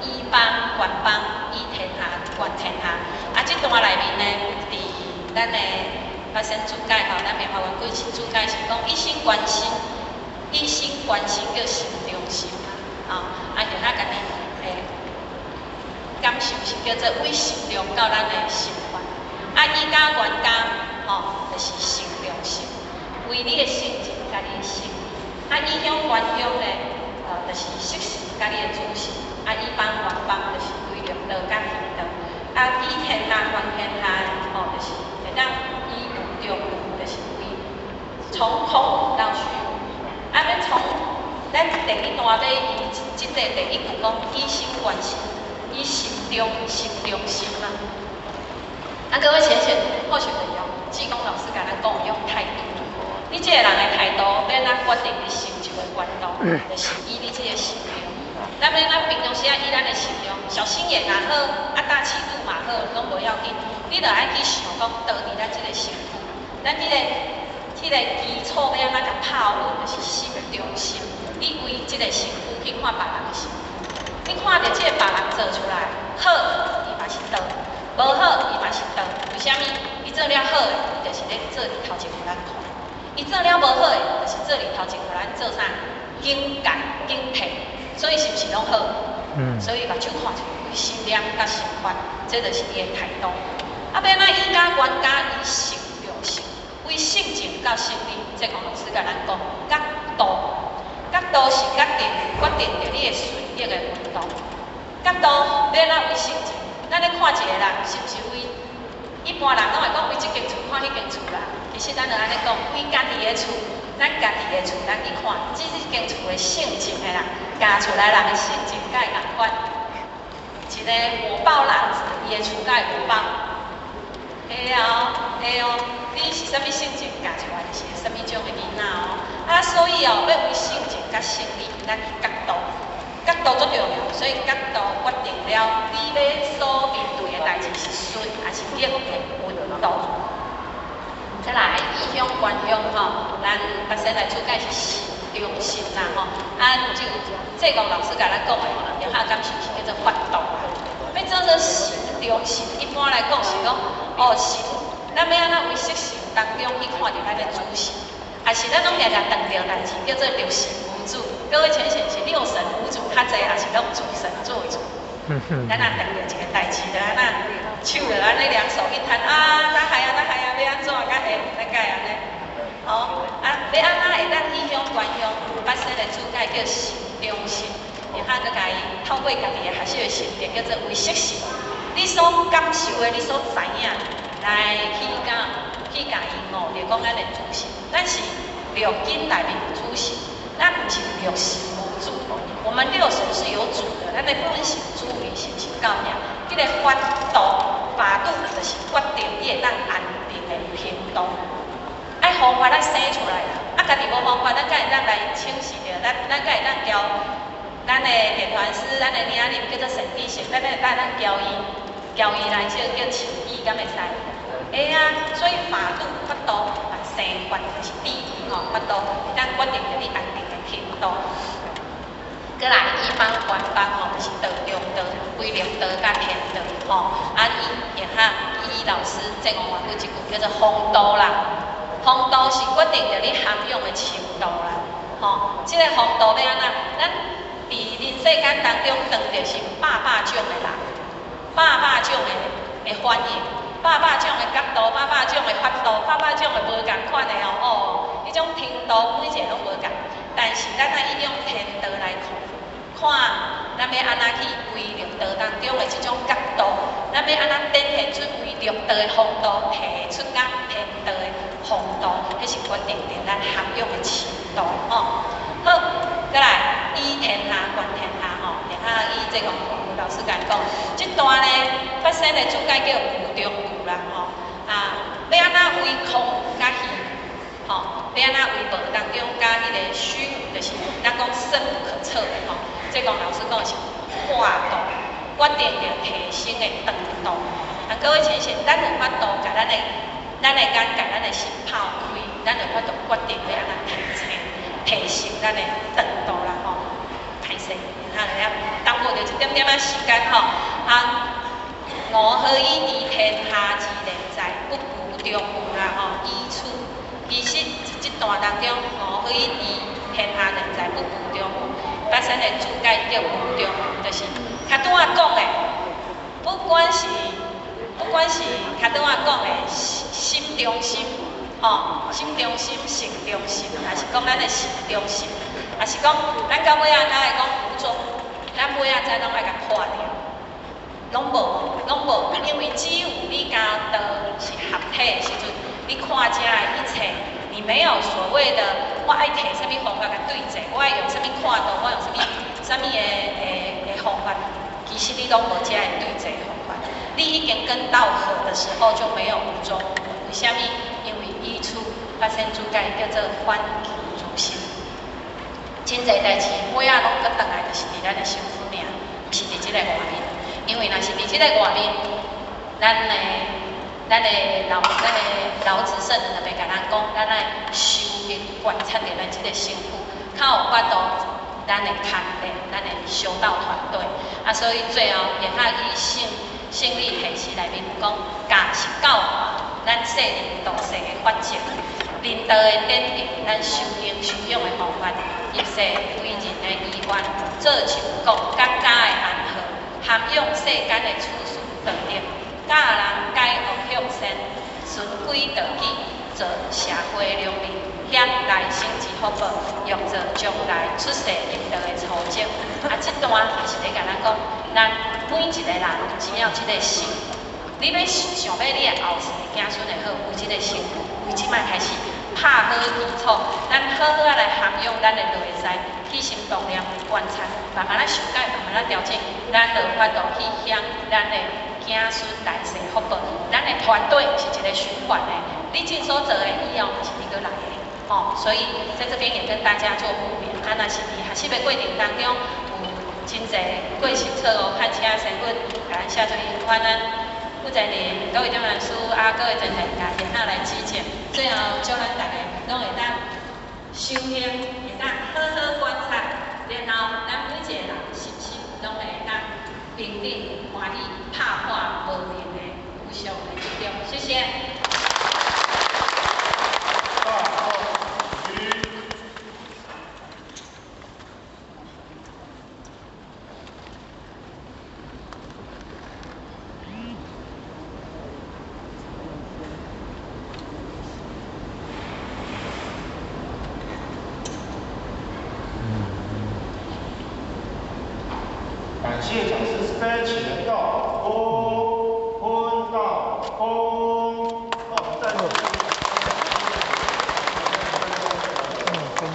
以邦觀邦，以天下觀天下。啊，這段內面呢，佇咱的法身注解吼，咱妙法蓮君是注解是講以心觀心，以心觀心叫心中心啊。啊，就咱家己感受是叫做為心中到咱的心願。啊，以家觀家，吼，就是心中心，為你的性情佮你的心。啊，以鄉觀鄉呢，就是色心佮你的主心。啊，以邦觀邦，就是為六道佮天道。啊，以天下觀天下，吼，就是會當以無中無，就是為從空無到虛無。啊，欲從咱第一段欲以這個第一句講以心觀心，以心中心中心嘛。啊，各位淺顯或許會用濟公老師共咱講用態度。你這個人的態度，欲按怎決定你成就的懸度，就是以你這個心量。咱欲按怎平常時啊，以咱的心量，小心眼也好，啊大氣度嘛好，攏無要緊。你著愛去想講，倒佇咱這個身軀，咱彼個基礎欲按怎共拍穩，就是心中心。你為這個身軀去看別人的身軀，你看著這個別人做出來好，伊嘛是道；無好，伊嘛是道。為啥物？伊做了好的，伊就是咧做佇頭前予咱看；伊做了無好的，就是做佇頭前予咱做啥？警戒、警惕。所以是毋是攏好？所以目睭看出為心念佮心法，這就是伊的態度。啊，欲按怎以假觀假，以性中性，為性情到心理，這個老師共咱講角度，角度是決定著你的順逆的溫度。角度欲按怎為性情？咱咧看一個人是毋是為一般人攏會講為這間厝看彼間厝啦。其實咱就按呢講，為家己的厝，咱家己的厝，咱去看，這間厝的性情的人，家厝內人的性情敢會仝款。一個火爆浪子，伊的厝敢會火爆？會哦，會哦。你是啥物性情，教出來就是啥物種的囡仔哦。啊，所以哦，欲為性情佮心理，咱去角度，角度足重要。所以角度決定了你欲所面對的代誌是順抑是逆的溫度。再來以向觀向吼，咱八仙來主解是心中心啦吼。啊，就濟公老師共咱講的，然後感受是叫做法度啦。欲做做心中心，一般來講是講哦心，咱欲按怎為色心當中去看著咱的主神，抑是咱攏定定當著代誌叫做六神無主。各位淺顯是六神無主較濟，抑是攏主神做主？咱若當著一個代誌，就按怎手就按呢兩手一攤啊，哪係啊哪係啊，欲按怎較會，咱敢會按呢？吼，啊，欲按怎會當以向觀向，八仙的主解叫心中心，然後閣共伊透過家己的學習的心得，叫做為色心。你所感受的，你所知影，來去共去共伊悟著講咱的主神，咱是六根內面有主神，咱毋是六神無主。我們六神是有主的，咱的本性主位是毋是夠爾？這個法度法度就是決定你會當安定的程度。愛方法咱生出來啦，啊，家己無方法，咱敢會當來請示著？咱敢會當交咱的點傳師，咱的領領叫做神地神，咱會當咱交伊，交伊來這叫請意，敢會使？會啊，所以法度法度啊，生法就是智慧吼，法度會當決定著你安定的程度。閣來以方觀方吼，就是道中道、歸六道佮天道吼。啊，伊然後伊老師這王外有一句叫做風度啦，風度是決定著你涵養的程度啦。吼，這個風度欲按怎？咱佇人世間當中，當著是百百種的人，百百種的反應，百百種的角度，百百種的法度，百百種的無仝款的哦，哦，彼種程度每一個攏無仝。但是咱愛以種天道來看，看咱欲按怎去為六道當中的這種角度，咱欲按怎展現出為六道的風度，提出甲天道的風度，彼是決定著咱涵養的程度吼。好，閣來以天下觀天下吼，然後以這個老師共講，這段呢發生的主解叫無中有啦吼，啊，欲按怎為空佮虛？吼，欲按怎為無當中佮彼個虛無，就是咱講深不可測的吼。這個老師講的是闊度，決定著提升的長度。啊，各位淺顯，咱有法度共咱的眼共咱的心拋開，咱有法度決定欲按怎提升咱的長度啦吼。歹勢，哈，耽誤著一點點仔時間吼。啊，吾何以知天下之連在，不無中有啦吼，以處。其實這段當中，吾何以知天下連在，不無中有。八仙的注解叫無中有，就是較拄仔講的，不管是較拄仔講的心中心，吼，心中心、性中心，抑是講咱的心中心，抑是講咱到尾仔咱會講無中，咱尾仔再攏愛共破掉，攏無，攏無，因為只有你佮道是合體的時陣，你看遮的一切，你沒有所謂的我愛提啥物方法共對齊，我愛用啥物看道，我用啥物的方法，其實你攏無遮的對齊方法。你已經跟道合的時候，就沒有無中。為啥物？因為以處發生主解叫做反其如心。真濟代誌尾仔攏閣轉來，就是佇咱的身軀爾，毋是佇這個外面。因為若是佇這個外面，咱的老子聖人就袂共咱講，咱愛修行觀察著咱這個身軀，較有法度咱的牽連，咱的修道團隊。啊，所以最後然後以聖理提示內面有講，教是教化咱世人度世的法則。领导的典定，咱修行修养的方法，入世为人的仪范，做像国甲家的安好，涵养世间的处事道德，教人改恶向善，循规蹈矩，做社会良民，享来生之福报，用做将来出世入道的初衷。啊，這段是咧共咱講，咱每一個人只要這個心，你欲想欲你的後世子孫會好，有這個心，為這擺開始拍好基礎，咱好好仔來涵養咱的內在，起心動念觀察，慢慢仔修改，慢慢仔調整，咱就有法度去享咱的子孫來世福報。咱的團隊是一個循環的，你盡所做的，以後嘛是你閣來的，吼。所以在這邊也跟大家做互勉。啊，若是佇學習的過程當中，有真濟過失錯誤，懇請師父共咱寫做款咱負責人、各位點老師啊，各位全體共賢仔來指正。最後，祝咱逐个攏會當修行，會當好好觀察，然後咱每一個人心心攏會當平等歡喜，拍破無明的無常的執著。謝謝。大眾舉。感謝講師慈悲，請人到。